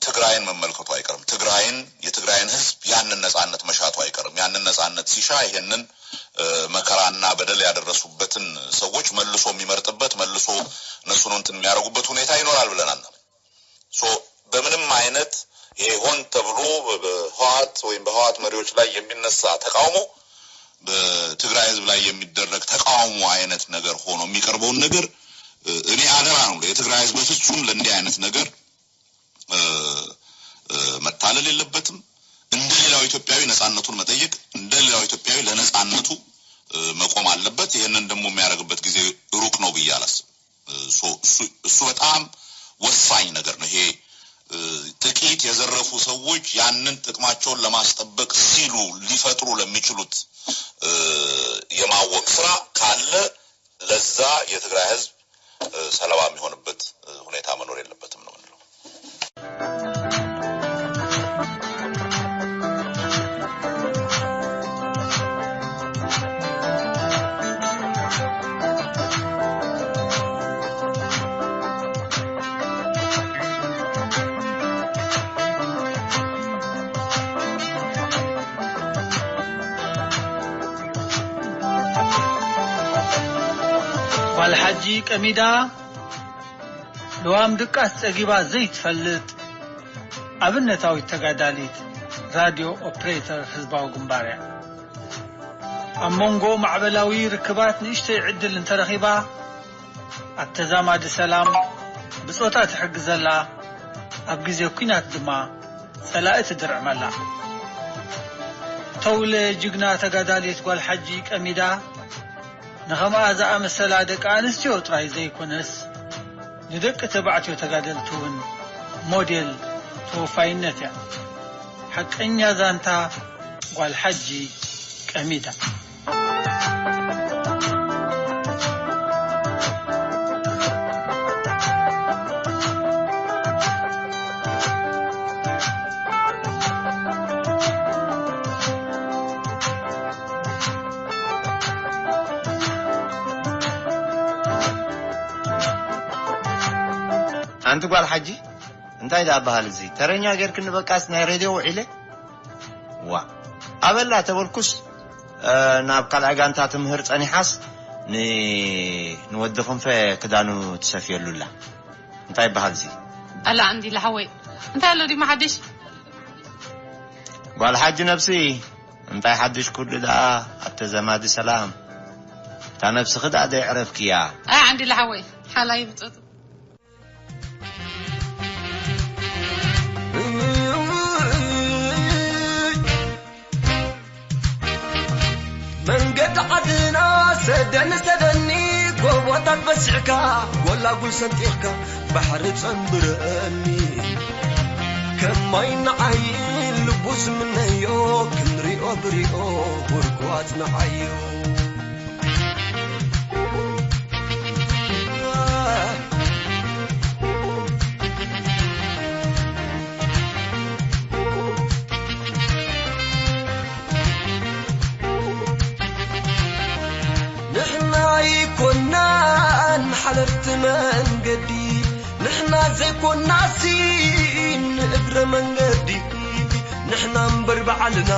ትግራይን መመልከቱ አይቀርም። ትግራይን፣ የትግራይን ህዝብ ያንን ነጻነት መሻቱ አይቀርም። ያንን ነጻነት ሲሻ ይሄንን መከራና በደል ያደረሱበትን ሰዎች መልሶ የሚመርጥበት፣ መልሶ እነሱን እንትን የሚያደርጉበት ሁኔታ ይኖራል ብለን አናምን። በምንም አይነት ይሄ ሆን ተብሎ በህወሓት ወይም በህወሓት መሪዎች ላይ የሚነሳ ተቃውሞ በትግራይ ህዝብ ላይ የሚደረግ ተቃውሞ አይነት ነገር ሆኖ የሚቀርበውን ነገር እኔ አደራ ነው። የትግራይ ህዝብ በፍጹም ለእንዲህ አይነት ነገር መታለል የለበትም። እንደ ሌላው ኢትዮጵያዊ ነጻነቱን መጠየቅ፣ እንደ ሌላው ኢትዮጵያዊ ለነጻነቱ መቆም አለበት። ይህንን ደግሞ የሚያደርግበት ጊዜ ሩቅ ነው ብዬ አላስብም። እሱ በጣም ወሳኝ ነገር ነው። ይሄ ጥቂት የዘረፉ ሰዎች ያንን ጥቅማቸውን ለማስጠበቅ ሲሉ ሊፈጥሩ ለሚችሉት የማወቅ ስራ ካለ ለዛ የትግራይ ህዝብ ሰለባ የሚሆንበት ሁኔታ መኖር የለበትም ነው የምንለው። ጓል ሓጂ ቀሚዳ ልዋም ድቃስ ጸጊባ ዘይትፈልጥ ኣብነታዊት ተጋዳሊት ራድዮ ኦፕሬተር ህዝባዊ ግንባር እያ። ኣብ መንጎ ማዕበላዊ ርክባት ንእሽተይ ዕድል እንተረኺባ ኣብ ተዛማዲ ሰላም ብጾታ ትሕግዘላ፣ ኣብ ግዜ ኲናት ድማ ጸላኢ ትድርዕመላ። ተውለ ጅግና ተጋዳሊት ጓል ሓጂ ቀሚዳ ንኸምኣ ዝኣመሰላ ደቂ ኣንስትዮ ጥራይ ዘይኮነስ ንደቂ ተባዕትዮ ተጋደልቲ እውን ሞዴል ተወፋይነት እያ። ሓቀኛ ዛንታ ጓል ሓጂ ቀሚዳ። ኣንቲ ጓል ሓጂ እንታይ ደኣ በሃል እዚ ተረኛ ጌርክኒ በቃስ ናይ ሬድዮ ውዒለ ዋ ኣበላ ተበልኩስ ናብ ካልኣይ ጋንታ ትምህር ጸኒሓስ ንወዲ ክንፈ ክዳኑ ትሰፍየሉላ እንታይ ይበሃል እዚ ኣላ ዓንዲ ለሓወይ እንታይ ኣሎ ዲማ ሓድሽ ጓል ሓጂ ነብሲ እንታይ ሓድሽ ኩሉ ደኣ ኣተ ዘማዲ ሰላም እታ ነብስኺ ደኣ ደይዕረፍክያ ኣይ ዓንዲ ለሓወይ ሓላይ ብጾቱ መንገዲ ዓድና ሰደኒ ሰደኒ ጎቦታት በሲሕካ ጎላጉል ሰንጢኽካ ባሕሪ ጸንብረኒ ከማይ ንዓይ ልቡ ዝምነዮ ክንሪኦ ብሪኦ ጎርጓት ንዓዮ ንሕና ኣይኮናን ሓለፍቲ መንገዲ ንሕና ዘይኮናሲ ንእግረ መንገዲ ንሕና እምበር ባዕልና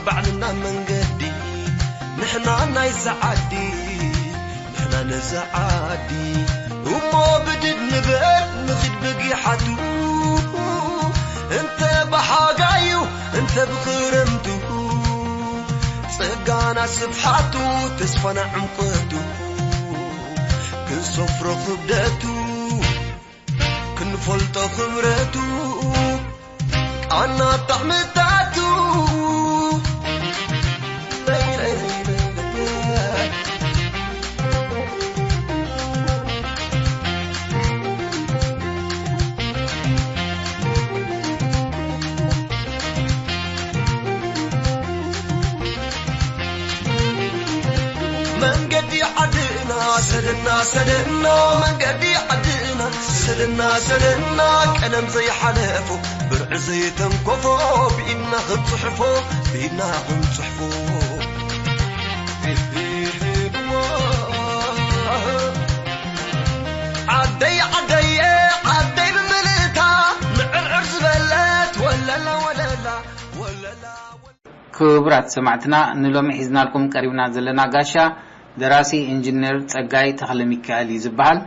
ባዕልና መንገዲ ንሕና ናይዛ ዓዲ ንሕና ነዛ ዓዲ እሞ ብድድ ንበል ንኺድ ብጊሓቱ እንተ ብሓጋዩ እንተ ብኽረምቱ ጸጋና ስፍሓቱ ተስፋና ዕምቆቱ ክንሰፍሮ ክብደቱ ክንፈልጦ ክብረቱ ቃና ጣዕምታቱ መንገዲ ዓድና ሰደና ሰደና መንገዲ ዓድና ሰለና ሰለና ቀለም ዘይሓለፎ ብርዒ ዘይተንኮፎ ብኢድና ክንጽሕፎ ብኢድና ክንጽሕፎ ዓደይ ዓደየ ዓደይ ብምልእታ ምዕርዕር ዝበለት ወለላ ወለላ ወለላ። ክቡራት ሰማዕትና፣ ንሎሚ ሒዝናልኩም ቀሪብና ዘለና ጋሻ ደራሲ ኢንጂነር ጸጋይ ተኽለ ሚካኤል እዩ ዝበሃል።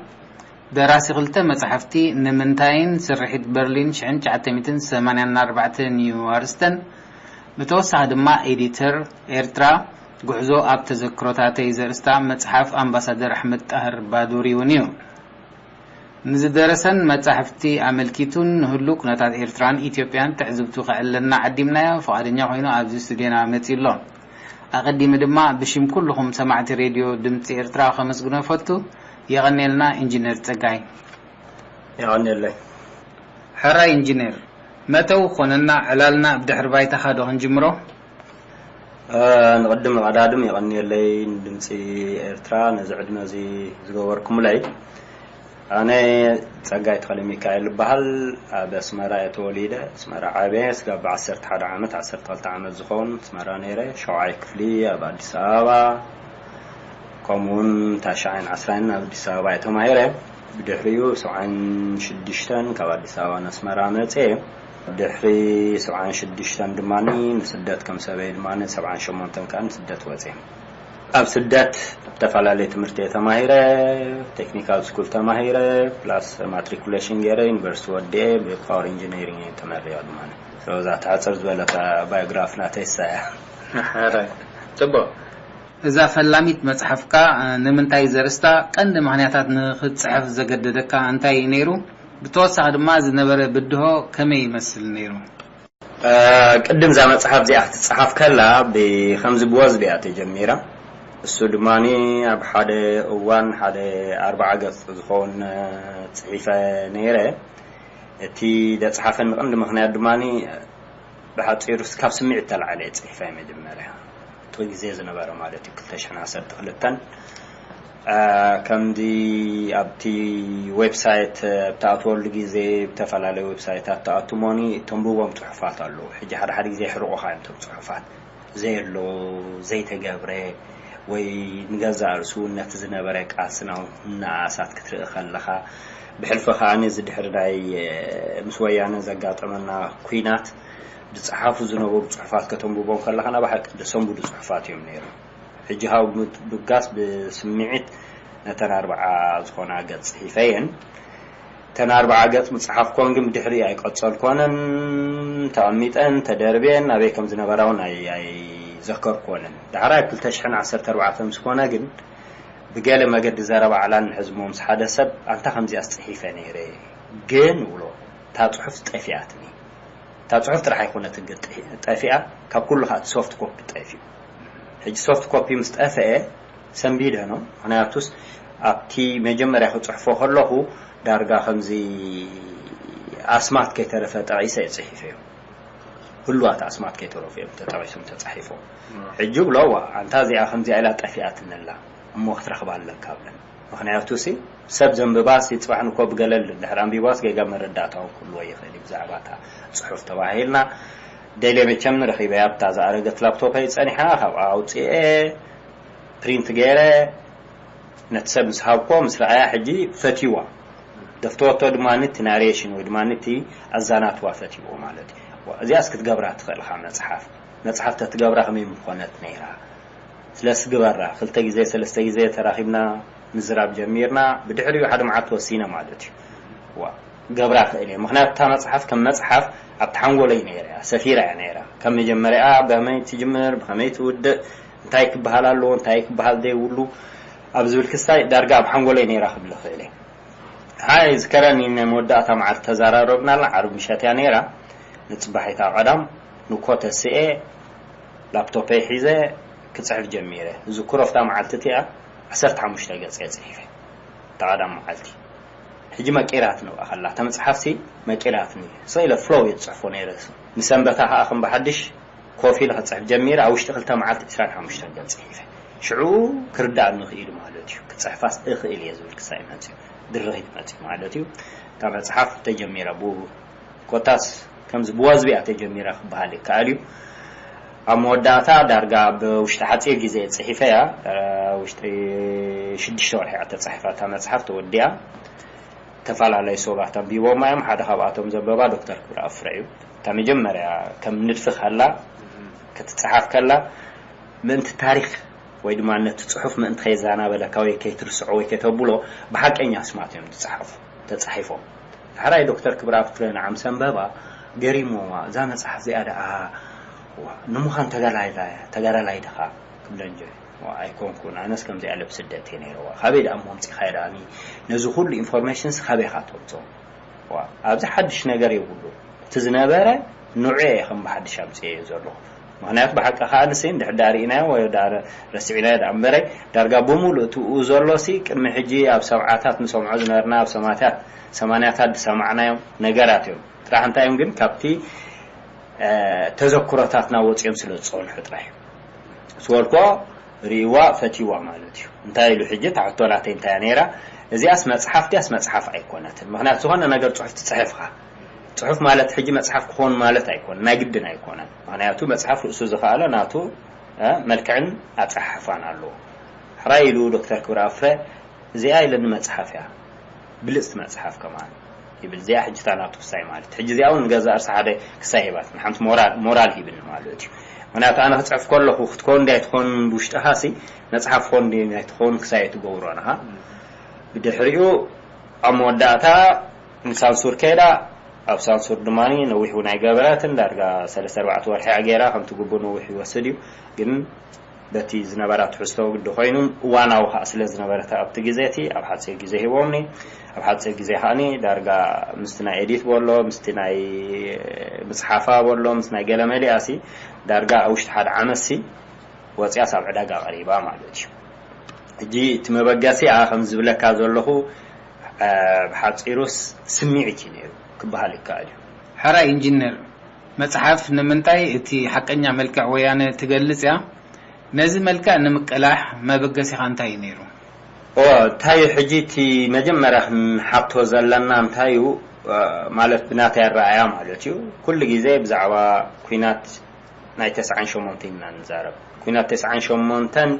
ደራሲ ክልተ መጻሕፍቲ፣ ንምንታይን ስርሒት በርሊን ሽሕን ትሽዓተ ሚእትን ሰማንያን ኣርባዕተን እዩ ኣርእስተን። ብተወሳኺ ድማ ኤዲተር ኤርትራ፣ ጉዕዞ ኣብ ተዘክሮታተይ ዘርእስታ መጽሓፍ ኣምባሳደር ኣሕመድ ጣህር ባዱሪ እውን እዩ። ንዝደረሰን መጻሕፍቲ ኣመልኪቱን ንህሉ ኩነታት ኤርትራን ኢትዮጵያን ትዕዝብቱ ከዕልለና ዓዲምናዮ፣ ፍቓደኛ ኮይኑ ኣብዚ ስቱድዮና መጺኡ ኣሎ። ኣቐዲመ ድማ ብሽም ኩልኹም ሰማዕቲ ሬድዮ ድምጺ ኤርትራ ከመስግኖ እፈቱ። የቐንየልና ኢንጂነር ጸጋይ። የቐንየለይ። ሕራይ ኢንጂነር፣ መእተዊ ክኾነና ዕላልና ብድሕሪ ባይታኻ ዶ ክንጅምሮ? ንቕድም ንቐዳድም የቐንየለይ ንድምፂ ኤርትራ ነዚ ዕድመ እዚ ዝገበርኩምለይ። ኣነ ጸጋይ ተኽለ ሚካኤል እበሃል። ኣብ ኣስመራ እየ ተወሊደ፣ ኣስመራ ዓብየ። ስጋብ ዓሰርተ ሓደ ዓመት፣ ዓሰርተ ክልተ ዓመት ዝኸውን ኣስመራ ነይረ። ሸውዓይ ክፍሊ ኣብ ኣዲስ ኣበባ፣ ከምኡውን ታሽዓይን ዓስራይን ኣብ ኣዲስ ኣበባ እየ ተማሂረ። ብድሕሪኡ ሰብዓን ሽዱሽተን ካብ ኣዲስ ኣበባ ንኣስመራ መጽየ። ድሕሪ ሰብዓን ሽዱሽተን ድማ ንስደት ከም ሰበይ ድማ ሰብዓን ሸሞንተን ከኣ ንስደት ወጽየ። ኣብ ስደት ኣብ ዝተፈላለየ ትምህርቲ እየ ተማሂረ፣ ቴክኒካል ስኩል ተማሂረ፣ ፕላስ ማትሪኩሌሽን ገይረ ዩኒቨርሲቲ ወዲኤ ብፓወር ኢንጂነሪንግ እየ ተመሪቐ ድማ። ስለዛ ተሓፅር ዝበለት ባዮግራፊ ናተይ እሳ እያ። ሕራይ። ጽቡቕ። እዛ ፈላሚት መጽሓፍካ፣ እ፣ ንምንታይ ዘርእስታ ቀንዲ ምኽንያታት ንኽትጽሕፍ ዘገደደካ እንታይ እዩ ነይሩ? ብተወሳኺ ድማ ዝነበረ ብድሆ ከመይ ይመስል ነይሩ? እ፣ ቅድም እዛ መጽሓፍ እዚኣ ክትጽሓፍ ከላ ብ-፣ ከምዚ ብወዝቢ እያ ተጀሚራ። እሱ ድማ ኣብ ሓደ እዋን ሓደ ኣርባዓ ገጽ ዝኸውን፣ እ፣ ጽሒፈ ነይረ። እቲ ዘጽሓፈኒ ቀንዲ ምኽንያት ድማ ብሓጺሩ ካብ ስምዒት ተላዕለ እየ ጽሒፈ መጀመርያ። እቲ ግዜ ዝነበረ ማለት እዩ ክልተ ሽሕን ዓሰርተ ክልተን። እ፣ ከምዚ ኣብቲ ዌብሳይት፣ እ፣ ብትኣትወሉ ግዜ ብተፈላለዩ ዌብሳይታት ትኣቱ እሞኒ ተንብቦም ጽሑፋት ኣለዉ። ሕጂ ሓደ ሓደ ግዜ የሕርቑኻ እዮም እቶም ጽሑፋት። ዘየሎ፣ ዘይተገብረ ወይ ንገዛእ ርእሱ ነቲ ዝነበረ ቃልስና እውን እናኣሳት ክትርኢ ከለኻ፣ ብሕልፊ ከኣ እዚ ድሕሪ ናይ፣ እ፣ ምስ ወያነ ዘጋጠመና ኲናት ዝጸሓፉ ዝነበሩ ጽሑፋት ከተንብቦም ከለኻ፣ ናብ ሓቂ ዘሰንብዱ ጽሑፋት እዮም ነይሮም። ሕጂ ካብ ምድጋስ ብስምዒት ነተን ኣርብዓ ዝኾና ገጽ ጽሒፈየን። እተን ኣርብዓ ገጽ ምጽሓፍኮን ግን ብድሕሪ ኣይቀጸልኮንን፣ ተቐሚጠን፣ ተደርብየን፣ ኣበይ ከም ዝነበራ እውን ኣይ-፣ ኣይዘከርኮንን። ዳሕራይ ኣብ ክልተ ሽሕን ዓሰርተ ኣርባዕተን ምስ ኮነ ግን ብገለ መገዲ ዘረባ ዕላል ንሕዝሞ ምስ ሓደ ሰብ፣ ኣንታ ከምዚኣስ ጽሒፈ ነይረ፣ ግን እብሎ፣ እታ ጽሑፍ ጠፊኣትኒ። እታ ጽሑፍ ጥራሕ ኣይኮነትን ግን ጠፊ-፣ ጠፊኣ፣ ካብ ኩሉ ከኣ እቲ ሶፍት ኮፒ ጠፊኡ። ሕጂ ሶፍት ኮፒ ምስ ጠፍአ ሰንቢደ ነው። ምኽንያቱስ ኣብቲ መጀመርያ ክጽሕፎ ከለኹ ዳርጋ ከምዚ ኣስማት ከይተረፈ ጠቒሰ እየ ጽሒፈዮ። ህሉዋት ኣስማት ከይተረፉ እዮም ተጠቒሶም ተጻሒፎም። ሕጂ ብሎ፣ "ዋ፣ ኣንታ እዚኣ ከምዚኣ ኢላ ጠፊኣትኒ ኣላ፣ እሞ ክትረኽባ ኣለካ" ብለን። ምኽንያቱ ሲ ሰብ ዘንብባ ሲ ጽባሕ ንኮ ብገለል እንድሕር ኣንቢባስ ጌጋ መረዳእታ እውን ክህልዎ ይኽእል እዩ ብዛዕባ እታ ጽሑፍ ተባሂልና። ደልየ መቸም ንረኺበያ ኣብታ ዝኣረገት ላፕቶፐይ ጸኒሓ፣ ካብኣ ኣውጽኤ ፕሪንት ገይረ ነቲ ሰብ ምስ ሃብኮ ምስ ረኣያ ሕጂ ፈትይዋ። ደፍተወቶ ድማ እቲ ናሬሽን ወይ ድማ እቲ ኣዛናትዋ ፈትይዎ ማለት እዩ። ዋ፣ እዚኣስ ክትገብራ ትኽእል ኢኻ መጽሓፍ። መጽሓፍ ተትገብራ ከመይ ምኾነት ነይራ? ስለስ ግበራ። ክልተ ግዜ ሰለስተ ግዜ ተራኺብና ምዝራብ ጀሚርና። ብድሕሪኡ ሓደ መዓልቲ ወሲነ ማለት እዩ። ዋ፣ ገብራ ክእል እየ። ምኽንያቱ እታ መጽሓፍ ከም መጽሓፍ ኣብቲ ሓንጎለይ ነይራ እያ፣ ሰፊራ እያ ነይራ። ካብ መጀመርያኣ ብኸመይ ትጅምር፣ ብኸመይ ትውድእ፣ እንታይ ክበሃል ኣለዎ፣ እንታይ ክበሃል ዘይብሉ ኣብ ዝብል ክስታይ ዳርጋ ኣብ ሓንጎለይ ነይራ ክብል እኽእል እየ። ሓይ ዝከረኒ ናይ መወዳእታ መዓልቲ ተዘራረብናላ፣ ዓርቢ ምሸት እያ ነይራ። ንጽባሒታ ቀዳም ንኮ ተስኤ ላፕቶፐይ ሒዘ ክጽሕፍ ጀሚረ። ዝዝክሮ ኣብታ መዓልቲ እቲኣ ዓሰርተ ሓሙሽተ ገጽ እየ ጽሒፈ። እታ ቀዳም መዓልቲ። ሕጂ መቂራትኒ ኣብኣ ከላ፣ እታ መጽሓፍሲ መቂራትኒ። ስቕ ኢለ ፍሎው እየ ዝጽሕፎ ነይረ። ንሰንበታ ከኣ ከም ብሓድሽ ኮፍ ኢለ ክጽሕፍ ጀሚረ። ኣብ ውሽጢ ክልተ መዓልቲ ዕስራን ሓሙሽተን ገጽ ጽሒፈ። ሽዑ ክርዳእኒ ክኢሉ ማለት እዩ። ክጽሕፋስ እኽእል እየ ዝብል ክሳይ መጽዩ። ድርኺት መጽዩ ማለት እዩ። እታ መጽሓፍ ተጀሚራ ብ-፣ ኮታስ ከምዚ ብወዝቢ እያ ተጀሚራ ክበሃል ይከኣል እዩ። ኣብ መወዳእታ ዳርጋ ኣብ ውሽጢ ሓጺር ግዜ ጽሒፈያ፣ ውሽጢ ሽዱሽተ ወርሒ እያ ተጻሒፋ እታ መጽሓፍ ተወዲኣ። ዝተፈላለዩ ሰባት ኣንቢቦማ እዮም። ሓደ ካብኣቶም ዘንበባ ዶክተር ክብረ ኣፍረ እዩ። እታ መጀመርያ ከም ንድፊ ከላ፣ ክትጸሓፍ ከላ፣ ምእንቲ ታሪኽ ወይ ድማ ነቲ ጽሑፍ ምእንቲ ከይዘናበለካ ወይ ከይትርስዖ ወይ ከይተብሎ ብሓቀኛ ኣስማት እዮም ዝጸሓፉ፣ ተጻሒፎም። ዳሕራይ ዶክተር ክብረ ኣፍረ ንዓም ሰንበባ ገሪሞማ፣ "እዛ መጽሓፍ እዚኣ ደኣ ንምዃን ተጋዳላይ፣ ተጋዳላይ ድኻ?" ክብለን ጀ-፣ "ዋ፣ ኣይኮንኩን፣ ኣነስ ከምዚኣ ኢለ ኣብ ስደት እየ ነይረ። ዋ፣ ካበይ ደኣ እሞ ኣምጺኻዮ ደኣ? ነዚ ኩሉ ኢንፎርሜሽንስ ካበይ ኢኻ ተምጽኦ?" ዋ፣ ኣብዚ ሓድሽ ነገር የብሉ። እቲ ዝነበረ ንዑ እየ ከም ብሓድሽ ኣምጽኤዮ ዘለኹ። ምኽንያቱ ብሓቂ ከኣ ንሲ እንድሕር ደኣ ርኢናዮ ወይ ደኣ ረሲዕናዮ ደኣ እምበረይ፣ ዳርጋ ብምሉእ እቲ ብኡ ዘሎ ሲ ቅድሚ ሕጂ ኣብ ሰብዓታት ንሰምዖ ዝነበርና፣ ኣብ ሰማንያታት፣ ሰማንያታት ዝሰማዕናዮም ነገራት እዮም። ጥራሕ እንታይ እዮም ግን ካብቲ፣ እ፣ ተዘክሮታትና ወጺኦም ስለ ዝጸንሑ ጥራሕ እዩ። ዝበልክዎ ርእይዋ ፈትይዋ ማለት እዩ። እንታይ ኢሉ ሕጂ እታ ሕቶ ናተይ እንታይ እያ ነይራ? እዚኣስ መጽሓፍ ድያስ መጽሓፍ ኣይኮነትን? ምኽንያቱ ዝኾነ ነገር ጽሑፍ ትጽሕፍ ኢኻ። ጽሑፍ ማለት ሕጂ መጽሓፍ ክኾን ማለት ኣይኮነን፣ ናይ ግድን ኣይኮነን። ምኽንያቱ መጽሓፍ ርእሱ ዝኸኣለ ናቱ፣ እ፣ መልክዕን ኣጸሓሕፋን ኣለዎ። ሕራይ ኢሉ ዶክተር ክብረ ኣፍረ እዚኣ ኢለኒ መጽሓፍ እያ፣ ብልጽቲ መጽሓፍ ከማን ይብል። እዚኣ ሕጂ እታ ናቱ ክሳይ ማለት። ሕጂ እዚኣ እውን ንገዛእ ርእሳ ሓደ ክሳይ ሂባትኒ፣ ሓንቲ ሞራል፣ ሞራል ሂብኒ ማለት እዩ። ምኽንያቱ ኣነ ክጽሕፍ ከለኹ ክትኮን ድያ ኣይትኾን ብውሽጥኻ ሲ መጽሓፍ ክኾን ድዩ ኣይትኾን ክሳይ ትገብሮ ንኻ። ብድሕሪኡ ኣብ መወዳእታ ንሳንሱር ከይዳ፣ ኣብ ሳንሱር ድማ ነዊሕ እውን ኣይገበረትን፣ ዳርጋ ሰለስተ ኣርባዕተ ወርሒ እያ ገይራ፣ ከምቲ ግቡእ ነዊሕ ይወስድ እዩ። ግን በቲ ዝነበራ ትሕዝቶ ግዲ ኮይኑ፣ እዋናዊ ከኣ ስለ ዝነበረ ኣብቲ ግዜ እቲ ኣብ ሓጺር ግዜ ሂቦምኒ። ኣብ ሓጺር ግዜ ከኣኒ ዳርጋ ምስቲ ናይ ኤዲት በሎ፣ ምስቲ ናይ ምጽሓፋ በሎ፣ ምስ ናይ ገለ መሊኣሲ ዳርጋ ኣብ ውሽጢ ሓደ ዓመትሲ ወጺኣስ ኣብ ዕዳጋ ቀሪባ ማለት እዩ። ሕጂ እቲ መበገሲኣ ከም ዝብለካ ዘለኹ፣ እ፣ ብሓጺሩስ ስምዒት እዩ ነይሩ ክበሃል ይከኣል እዩ። ሕራይ ኢንጂነር፣ መጽሓፍ ንምንታይ እቲ ሓቀኛ መልክዕ ወያነ ትገልጽ እያ? ነዚ መልክዕ ንምቅላሕ መበገሲኻ እንታይ እዩ ነይሩ? ኦ፣ እንታይ እዩ ሕጂ እቲ መጀመርያ ክንሓቶ ዘለና እንታይ እዩ፣ እ፣ ማለት ብናተይ ኣረኣእያ ማለት እዩ። ኩሉ ግዜ ብዛዕባ ኲናት ናይ ተስዓን ሸሞንተን ኢና ንዛረብ። ኲናት ተስዓን ሸሞንተን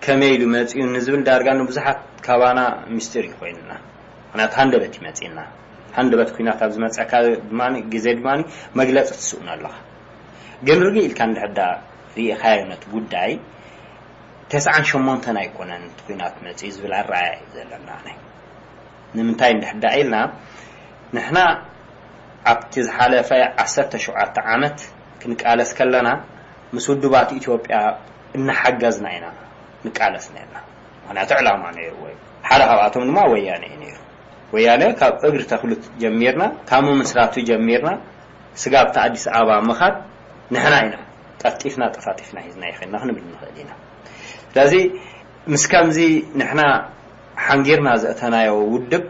ከመይ ኢሉ መጺኡ ንዝብል ዳርጋ ንብዙሓት ካባና ሚስጢር እዩ ኮይንና። ምኽንያቱ ሃንደበት እዩ መጺእና። ሃንደበት ኲናት ኣብ ዝመጸካ ድማ ግዜ ድማ መግለጺ ትስእኖ ኣለኻ። ግን ርግእ ኢልካ እንድሕር ደኣ ርኢኻዮ ነቲ ጉዳይ፣ ተስዓን ሸሞንተን ኣይኮነን እቲ ኲናት መጺኡ ዝብል ኣረኣእያ እዩ ዘለና። ኣነ ንምንታይ እንድሕር ደኣ ኢልና፣ ንሕና ኣብቲ ዝሓለፈ ዓሰርተ ሸውዓተ ዓመት ክንቃለስ ከለና ምስ ውድባት ኢትዮጵያ እናሓገዝና ኢና ንቃለስ ነርና። ምኽንያቱ ዕላማ ነይርዎ እዩ። ሓደ ካብኣቶም ድማ ወያነ እዩ ነይሩ። ወያነ ካብ እግሪ ተኽሉ ጀሚርና፣ ካብ ምምስራቱ ጀሚርና፣ ስጋብ እታ ኣዲስ ኣበባ ምኻድ ንሕና ኢና ጠፍጢፍና ጠፋጢፍና ሒዝና ይኸድና ክንብል ንኽእል ኢና። ስለዚ ምስ ከምዚ ንሕና ሓንጊርና ዘእተናዮ ውድብ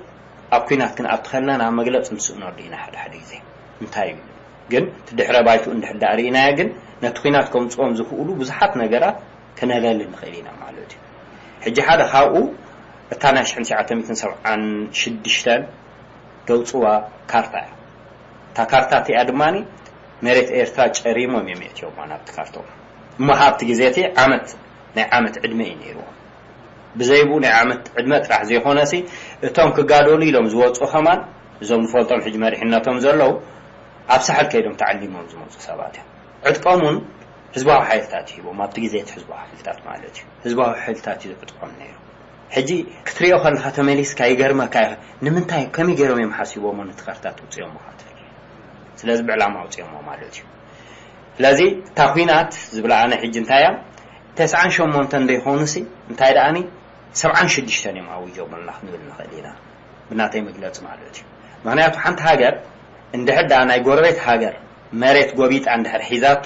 ኣብ ኲናት ክንኣቱ ከለና መግለጺ ንስእነሉ ኢና ሓደ ሓደ ግዜ። እንታይ እዩ ግን እቲ ድሕረ ባይትኡ እንድሕር ደኣ ርኢናዮ ግን ነቲ ኲናት ከምጽኦም ዝኽእሉ ብዙሓት ነገራት ክነለሊ ንኽእል ኢና ማለት እዩ። ሕጂ ሓደ ካብኡ እታ ናይ ሽሕን ትሽዓተ ሚእትን ሰብዓን ሽዱሽተን ደውጽዋ ካርታ እያ። እታ ካርታ እቲኣ ድማ መሬት ኤርትራ ጨሪሞም እዮም የእትዮማ ናብቲ ካርቶም። እሞ ኣብቲ ግዜ እቲ ዓመት፣ ናይ ዓመት ዕድመ እዩ ነይርዎም። ብዘይብኡ ናይ ዓመት ዕድመ ጥራሕ ዘይኮነሲ እቶም ክጋደሉ ኢሎም ዝወፁ ከማን እዞም ንፈልጦም ሕጂ መሪሕነቶም ዘለዉ ኣብ ሳሕል ከይዶም ተዓሊሞም ዝመፁ ሰባት እዮም። ዕጥቀም እውን ህዝባዊ ሓይልታት ሂቦም ኣብቲ ግዜ እቲ ህዝባዊ ሓይልታት ማለት እዩ። ህዝባዊ ሓይልታት እዩ ዝዕጥቀም ነይሩ። ሕጂ ክትሪኦ ከለኻ ተመሊስካ ይገርመካ እዩ። ንምንታይ ከመይ ገይሮም እዮም ሓሲቦሞ ነቲ ካርታ ትውፅኦም ኢኻ ትብል። ስለዚ ብዕላማ ኣውፅኦሞ ማለት እዩ። ስለዚ እታ ኲናት ዝብላ ኣነ ሕጂ እንታይ እያ ተስዓን ሸሞንተን ዘይኮኑሲ እንታይ ደኣኒ ሰብዓን ሽዱሽተን እዮም ኣዊጆምልና ክንብል ንኽእል ኢና ብናተይ መግለፂ ማለት እዩ። ምኽንያቱ ሓንቲ ሃገር እንድሕር ደኣ ናይ ጎረቤት ሃገር መሬት ጎቢጣ እንድሕር ሒዛቶ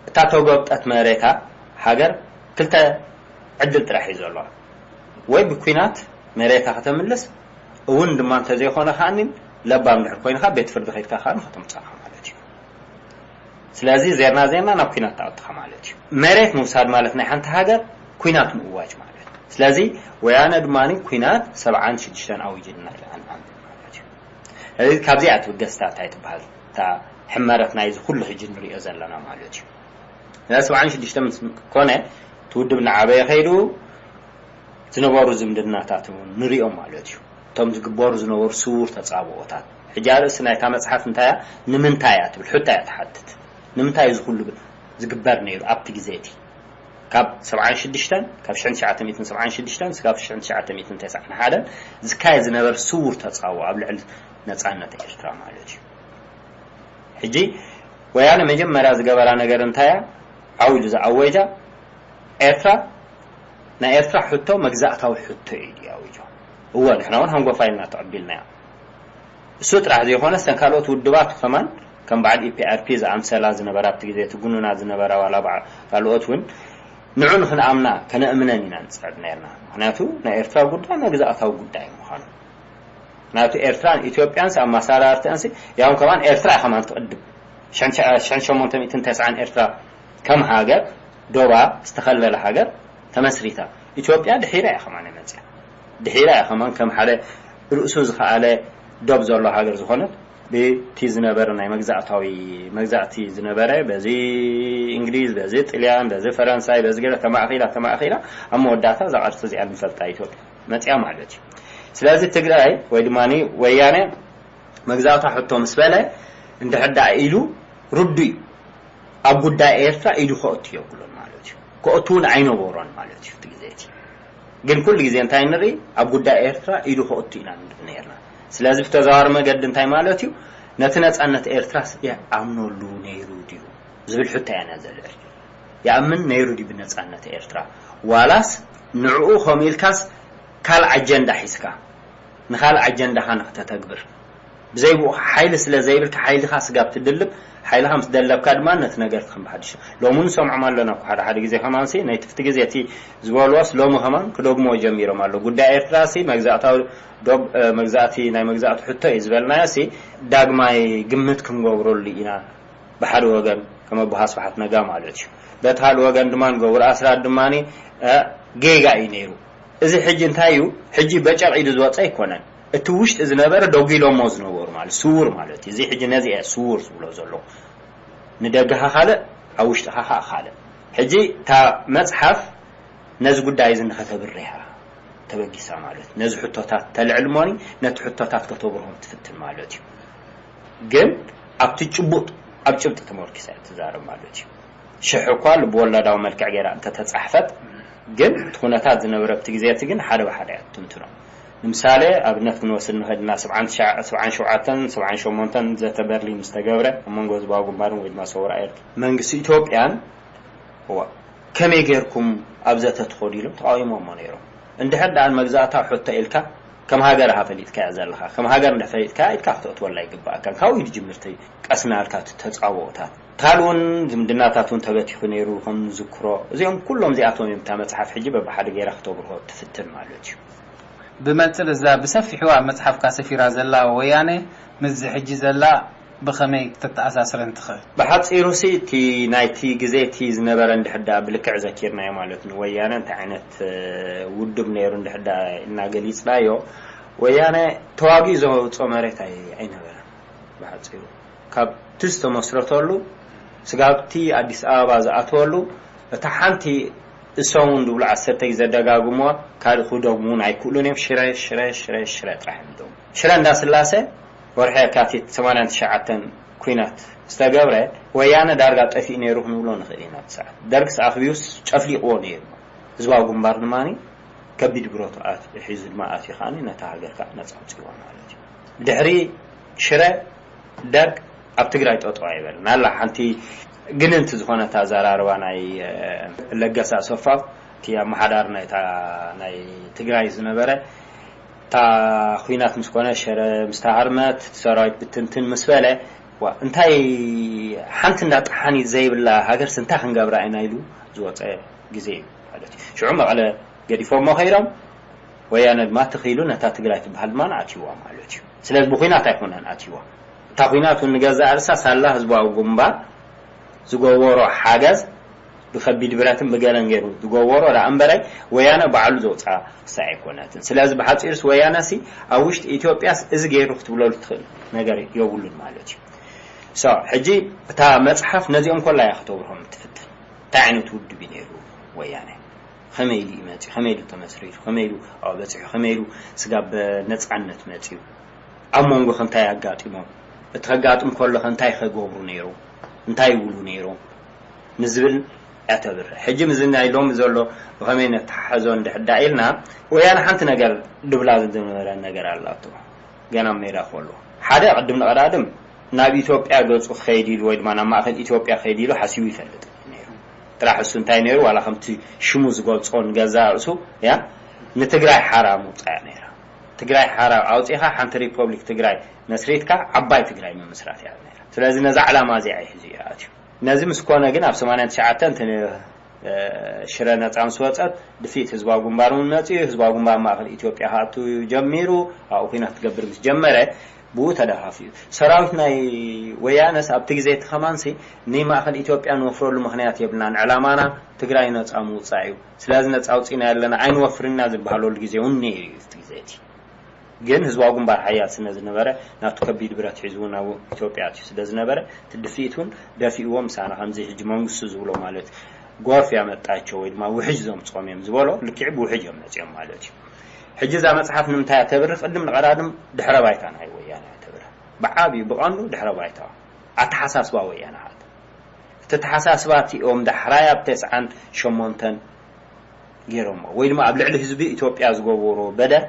እታ ተጎብጠት መሬታ ሃገር ክልተ ዕድል ጥራሕ እዩ ዘለዋ። ወይ ብኲናት መሬታ ከተምልስ እውን ድማ እንተዘይኮነ ከኣኒ ለባም ድሕር ኮይንካ ቤት ፍርዲ ከይድካ ከኣ ከተምፅኣ ማለት እዩ። ስለዚ ዜርና ዜርና ናብ ኲናት ተኣቱኻ ማለት እዩ። መሬት ምውሳድ ማለት ናይ ሓንቲ ሃገር ኲናት ምእዋጅ ማለት እዩ። ስለዚ ወያነ ድማ ኲናት ሰብዓን ሽዱሽተን ኣዊጅልና ኢልና ንኣምን ማለት እዩ። ስለዚ ካብዚኣ ትብገስ እታ እንታይ ትበሃል እታ ሕመረት ናይዚ ኩሉ ሕጂ ንሪኦ ዘለና ማለት እዩ። ሰብዓን ሽዱሽተ ምስ ኮነ እቲ ውድብ እናዓበየ ከይዱ ዝነበሩ ዝምድናታት እውን ንሪኦም ማለት እዩ። እቶም ዝግበሩ ዝነበሩ ስውር ተፃብኦታት። ሕጂ ኣርእስቲ ናይታ መፅሓፍ እንታይ እያ? ንምንታይ እያ ትብል ሕቶ እያ ትሓትት። ንምንታይ እዚ ኩሉ ዝግበር ነይሩ ኣብቲ ግዜ እቲ? ካብ ሰብዓን ሽዱሽተን ካብ ሽሕን ትሽዓተ ሚእትን ሰብዓን ሽዱሽተን ስጋብ ሽሕን ትሽዓተ ሚእትን ተስዓን ሓደን ዝካየድ ዝነበረ ስውር ተፃብኦ ኣብ ልዕሊ ነፃነት ኤርትራ ማለት እዩ። ሕጂ ወያነ መጀመርያ ዝገበራ ነገር እንታይ እያ? ዓው ኢሉ ዝኣወጃ ኤርትራ ናይ ኤርትራ ሕቶ መግዛእታዊ ሕቶ እዩ ድዩ ኣዊጆ? እወ ንሕና እውን ሃንጎፋይ ኢልና ተቐቢልናዮ። እሱ ጥራሕ ዘይኮነ እተን ካልኦት ውድባት ከማን ከም በዓል ኢፒኣርፒ ዝኣምሰላ ዝነበራ ኣብቲ ግዜ ትጉኑና ዝነበራ ዋላ በዓ- ካልኦት እውን ንዑ ንክንኣምና ከነእምነን ኢና ንፅዕር ነርና። ምክንያቱ ናይ ኤርትራ ጉዳይ መግዛእታዊ ጉዳይ ምዃኑ ናቱ ኤርትራን ኢትዮጵያን ኣማሳራርተንሲ ያውን ከማን ኤርትራ ከማን ትቕድም ሽሕን ሸሞንተ ሚእትን ተስዓን ኤርትራ ከም ሃገር ዶባ ዝተኸለለ ሃገር ተመስሪታ። ኢትዮጵያ ድሒራ እያ ከማን መፅያ ድሒራ እያ ከማን ከም ሓደ ርእሱ ዝኸኣለ ዶብ ዘሎ ሃገር ዝኾነት ብቲ ዝነበረ ናይ መግዛእታዊ መግዛእቲ ዝነበረ በዚ እንግሊዝ በዚ ጥልያን በዚ ፈረንሳይ በዚ ገለ ተማእኺላ ተማእኺላ ኣብ መወዳእታ እዛ ቅርፂ እዚኣ ንፈልጣ ኢትዮጵያ መፅያ ማለት እዩ። ስለዚ ትግራይ ወይ ድማ ወያነ መግዛእታ ሕቶ ምስ በለ እንድሕር ደኣ ኢሉ ርዱ እዩ ኣብ ጉዳይ ኤርትራ ኢዱ ከእቱ የብሉን ማለት እዩ። ከእቱ እውን ኣይነበሮን ማለት እዩ እቲ ግዜ እቲ። ግን ኩሉ ግዜ እንታይ ንርኢ ኣብ ጉዳይ ኤርትራ ኢዱ ከእቱ ኢና ንርኢ ነርና። ስለዚ ብተዘዋሪ መገዲ እንታይ ማለት እዩ ነቲ ነፃነት ኤርትራስ ይኣምነሉ ነይሩ ድዩ ዝብል ሕቶ እያ ነዘልዕል። ይኣምን ነይሩ ድዩ ብነፃነት ኤርትራ ዋላስ ንዕኡ ከምኡ ኢልካስ ካልእ ኣጀንዳ ሒዝካ ንኻልእ ኣጀንዳኻ ንክተተግብር ብዘይ ብኡ ሓይሊ ስለ ዘይብልካ ሓይልኻ ስጋብ ትድልብ ሓይልኻ ምስ ደለብካ ድማ ነቲ ነገር ትኽንባሓድሽ ሎሚ ንሰምዖም ኣለና እኮ ሓደ ሓደ ግዜ ከማንሲ ናይ ትፍቲ ግዜ እቲ ዝበልዎስ ሎሚ ከማን ክደግሞ ጀሚሮም ኣሎ ጉዳይ ኤርትራ ሲ መግዛእታዊ ዶብ መግዛእቲ ናይ መግዛእቲ ሕቶ እዩ ዝበልናዮ ሲ ዳግማይ ግምት ክንገብረሉ ኢና ብሓደ ወገን ከም ኣቦ ኣስብሓት ነጋ ማለት እዩ በቲ ካልእ ወገን ድማ ንገብሩ ኣስራት ድማ ጌጋ እዩ ነይሩ እዚ ሕጂ እንታይ እዩ ሕጂ በጨቕ ኢሉ ዝወፀ ኣይኮነን እቲ ውሽጢ ዝነበረ ደጒሎሞ ዝነበሩ ማለት ስውር ማለት እዩ እዚ ሕጂ ነዚ እየ ስውር ዝብሎ ዘሎ ንደገኻ ካልእ ኣብ ውሽጥኻ ከዓ ካልእ ሕጂ እታ መፅሓፍ ነዚ ጉዳይ እዚ ንኸተብርህ እያ ተበጊሳ ማለት ነዚ ሕቶታት ተልዕል እሞኒ ነቲ ሕቶታት ከተብርሆም ትፍትን ማለት እዩ ግን ኣብቲ ጭቡጥ ኣብ ጭብጢ ተመርኪሳ እያ ትዛረብ ማለት እዩ ሽሕ እኳ ልብወለዳዊ መልክዕ ገይራ እንተተፃሕፈት ግን እቲ ኩነታት ዝነበረ ኣብቲ ግዜ እቲ ግን ሓደ ብሓደ እያ ትትንትኖ ንምሳሌ ኣብነት ክንወስድ ንኽእል ኢና ሰብዓን ሸሞንተን ዘተ በርሊን ምስ ተገብረ ኣብ መንጎ ህዝባዊ ግንባርን ወይ ድማ ሰውራ ኤርትራ መንግስቲ ኢትዮጵያን እዋ ከመይ ጌርኩም ኣብ ዘተ ትኸዱ ኢሎም ተቃዊሞሞ ነይሮም እንድሕር ደኣ ንመግዛእታዊ ሕቶ ኢልካ ከም ሃገር ኢኻ ፈሊጥካያ ዘለኻ ከም ሃገር እንድሕር ፈሊጥካያ ኢድካ ክተእትወላ ይግባእካ ካብኡ እዩ ዝጅምር እቲ ቀስ እናበልካ እቲ ተፃብኦታት ካልእ እውን ዝምድናታት እውን ተበቲኹ ነይሩ ከም ንዝክሮ እዚኦም ኩሎም እዚኣቶም እዮም እታ መፅሓፍ ሕጂ በብሓደ ገይራ ክተብርሆ ትፍትን ማለት እዩ ብመንፅር እዛ ብሰፊሑ ኣብ መፅሓፍካ ሰፊራ ዘላ ወያነ ምስዚ ሕጂ ዘላ ብኸመይ ክተተኣሳስረን ትኽእል? ብሓፂሩ ሲ እቲ ናይቲ ግዜ እቲ ዝነበረ እንድሕር ደኣ ብልክዕ ዘኪርናዮ ማለት ንወያነ እንታይ ዓይነት ውድብ ነይሩ እንድሕር ደኣ ኢልና ገሊፅናዮ ወያነ ተዋጊኡ ዘውፅኦ መሬት ኣይ- ኣይነበረን ብሓፂሩ ካብቲ ዝተመስረተሉ ስጋብቲ ኣዲስ ኣበባ ዝኣተወሉ እታ ሓንቲ እሶም እውን ዝብሉ ዓሰርተ ግዜ ደጋግምዋ ካልእ ክደግሙ እውን ኣይክእሉን እዮም ሽረ ሽረ ሽረ ሽረ ጥራሕ እዮም ዝደግሙ ሽረ እንዳስላሴ ወርሒ የካቲት ሰማንያን ትሽዓተን ኲናት ዝተገብረ ወያነ ዳርጋ ጠፊኡ ነይሩ ክንብሎ ንኽእል ኢና እቲ ሰዓት ደርግስ ኣኽቢዩስ ጨፍሊቕዎ ነይሩ ህዝባዊ ግንባር ድማ ከቢድ ብረቱ ሒዙ ድማ ኣትዩ ከዓ ነታ ሃገር ከዓ ነፃ ኣውፅእዋ ማለት እዩ ድሕሪ ሽረ ደርግ ኣብ ትግራይ ጠጠው ኣይበልን ኣላ ሓንቲ ግንንቲ ዝኾነት ኣዘራርባ ናይ ለገሰ ኣሰፋ እቲ ኣመሓዳሪ ናይታ ናይ ትግራይ ዝነበረ እታ ኹናት ምስ ኮነ ሽረ ምስ ተሃርመት እቲ ሰራዊት ብትንትን ምስ በለ ዋ እንታይ ሓንቲ እንዳ ጠሓኒት ዘይብላ ሃገርስ እንታይ ክንገብራ ኢና ኢሉ ዝወፀ ግዜ እዩ ማለት እዩ ሽዑ መቐለ ገዲፎሞ ከይዶም ወያነ ድማ ትኺሉ ነታ ትግራይ ትበሃል ድማ ኣትይዋ ማለት እዩ ስለዚ ብኹናት ኣይኮነን ኣትይዋ እታ ኹናት እውን ንገዛእ ርእሳ ሳላ ህዝባዊ ግንባር ዝገበሮ ሓገዝ ብኸቢድ ብረትን ብገለን ገይሩ ዝገበሮ ደኣ እምበረ፣ ወያነ ባዕሉ ዘውፅኣ ክሳይ ኣይኮነትን። ስለዚ ብሓፂሩስ ወያነሲ ኣብ ውሽጢ ኢትዮጵያስ እዚ ገይሩ ክትብለሉ ትኽእል ነገር የብሉን ማለት እዩ። So ሕጂ እታ መፅሓፍ ነዚኦም ኮላ እያ ከተብርሆም ትፍትን። እንታይ ዓይነት ውድብ እዩ ነይሩ ወያነ? ከመይ ኢሉ እዩ መፂኡ? ከመይ ኢሉ ተመስሪቱ? ከመይ ኢሉ ኣብኡ በፂሑ? ከመይ ኢሉ ስጋብ ነፃነት መፂኡ? ኣብ መንጎ ከ እንታይ ኣጋጢሞም? እቲ ከጋጥም ከሎ ከ እንታይ ከገብሩ ነይሩ? እንታይ ይብሉ ነይሮም? ንዝብል እያ ተብርህ። ሕጂ ምስዚ ናይ ሎሚ ዘሎ ብኸመይ ነተሓሕዞ እንድሕር ደኣ ኢልና፣ ወያነ ሓንቲ ነገር ድብላ ዝነበረ ነገር ኣላቶ። ገና ኣብ ሜዳ ከሎ ሓደ ቅድም ንቐዳድም ናብ ኢትዮጵያ ገፁ ክኸይድ ኢሉ ወይ ድማ ናብ ማእኸል ኢትዮጵያ ክኸይድ ኢሉ ሓሲቡ ይፈልጥ ነይሩ። ጥራሕ እሱ እንታይ ነይሩ፣ ዋላ ከምቲ ሽሙ ዝገልጾ ንገዛእ ርእሱ፣ ያ፣ ንትግራይ ሓራ ምውፃእ እያ ነይራ። ትግራይ ሓራ ኣውፂኻ ሓንቲ ሪፐብሊክ ትግራይ መስሪትካ ዓባይ ትግራይ ምምስራት እያ ነይራ። ስለዚ ነዛ ዕላማ እዚኣ እዩ ሒዙ እዩ ኣትዩ። ነዚ ምስ ኮነ ግን ኣብ ሰማንያን ትሽዓተን እቲ እ፣ ሽረ ነፃ ምስ ወፀት ድፊት ህዝባዊ ግንባር እውን መፅኡ። ህዝባዊ ግንባር ማእኸል ኢትዮጵያ ክኣቱ ጀሚሩ። ኣብኡ ኩናት ክገብር ምስ ጀመረ ብኡ ተደፋፊኡ። ሰራዊት ናይ ወያነስ ኣብቲ ግዜ እቲ ከማንሲ ንማእኸል ኢትዮጵያ ንወፍረሉ ምኽንያት የብልናን። ዕላማና ትግራይ ነፃ ምውፃእ እዩ። ስለዚ ነፃ ኣውፂእና ኣለና ኣይንወፍርና ዝበሃለሉ ግዜ እውን ነይሩ እዩ። እቲ ግዜ እቲ ግን ህዝባዊ ግንባር ሓያል ስለ ዝነበረ ናብቲ ከቢድ ብረት ሒዙ እውን ናብ ኢትዮጵያ ኣትዩ ስለ ዝነበረ እቲ ድፍኢት እውን ደፊእዎ። ምሳና ከምዚ ሕጂ መንግስቱ ዝብሎ ማለት ጎርፍ ያመጣቸው ወይ ድማ ውሕጅ ዘምፅኦም እዮም ዝበሎ ልክዕ ብውሕጅ እዮም መፅኦም ማለት እዩ። ሕጂ እዛ መፅሓፍ ንምንታይ እያ ተብርህ? ቅድም ንቐዳድም ድሕረ ባይታ ናይ ወያነ እያ ተብርህ። ብዓብዩ ብቐንዱ ድሕረ ባይታ ኣተሓሳስባ ወያነ ሃት እቲ ኣተሓሳስባ እቲኦም ዳሕራይ ኣብ ተስዓን ሸሞንተን ገይሮሞ ወይ ድማ ኣብ ልዕሊ ህዝቢ ኢትዮጵያ ዝገበሮ በደል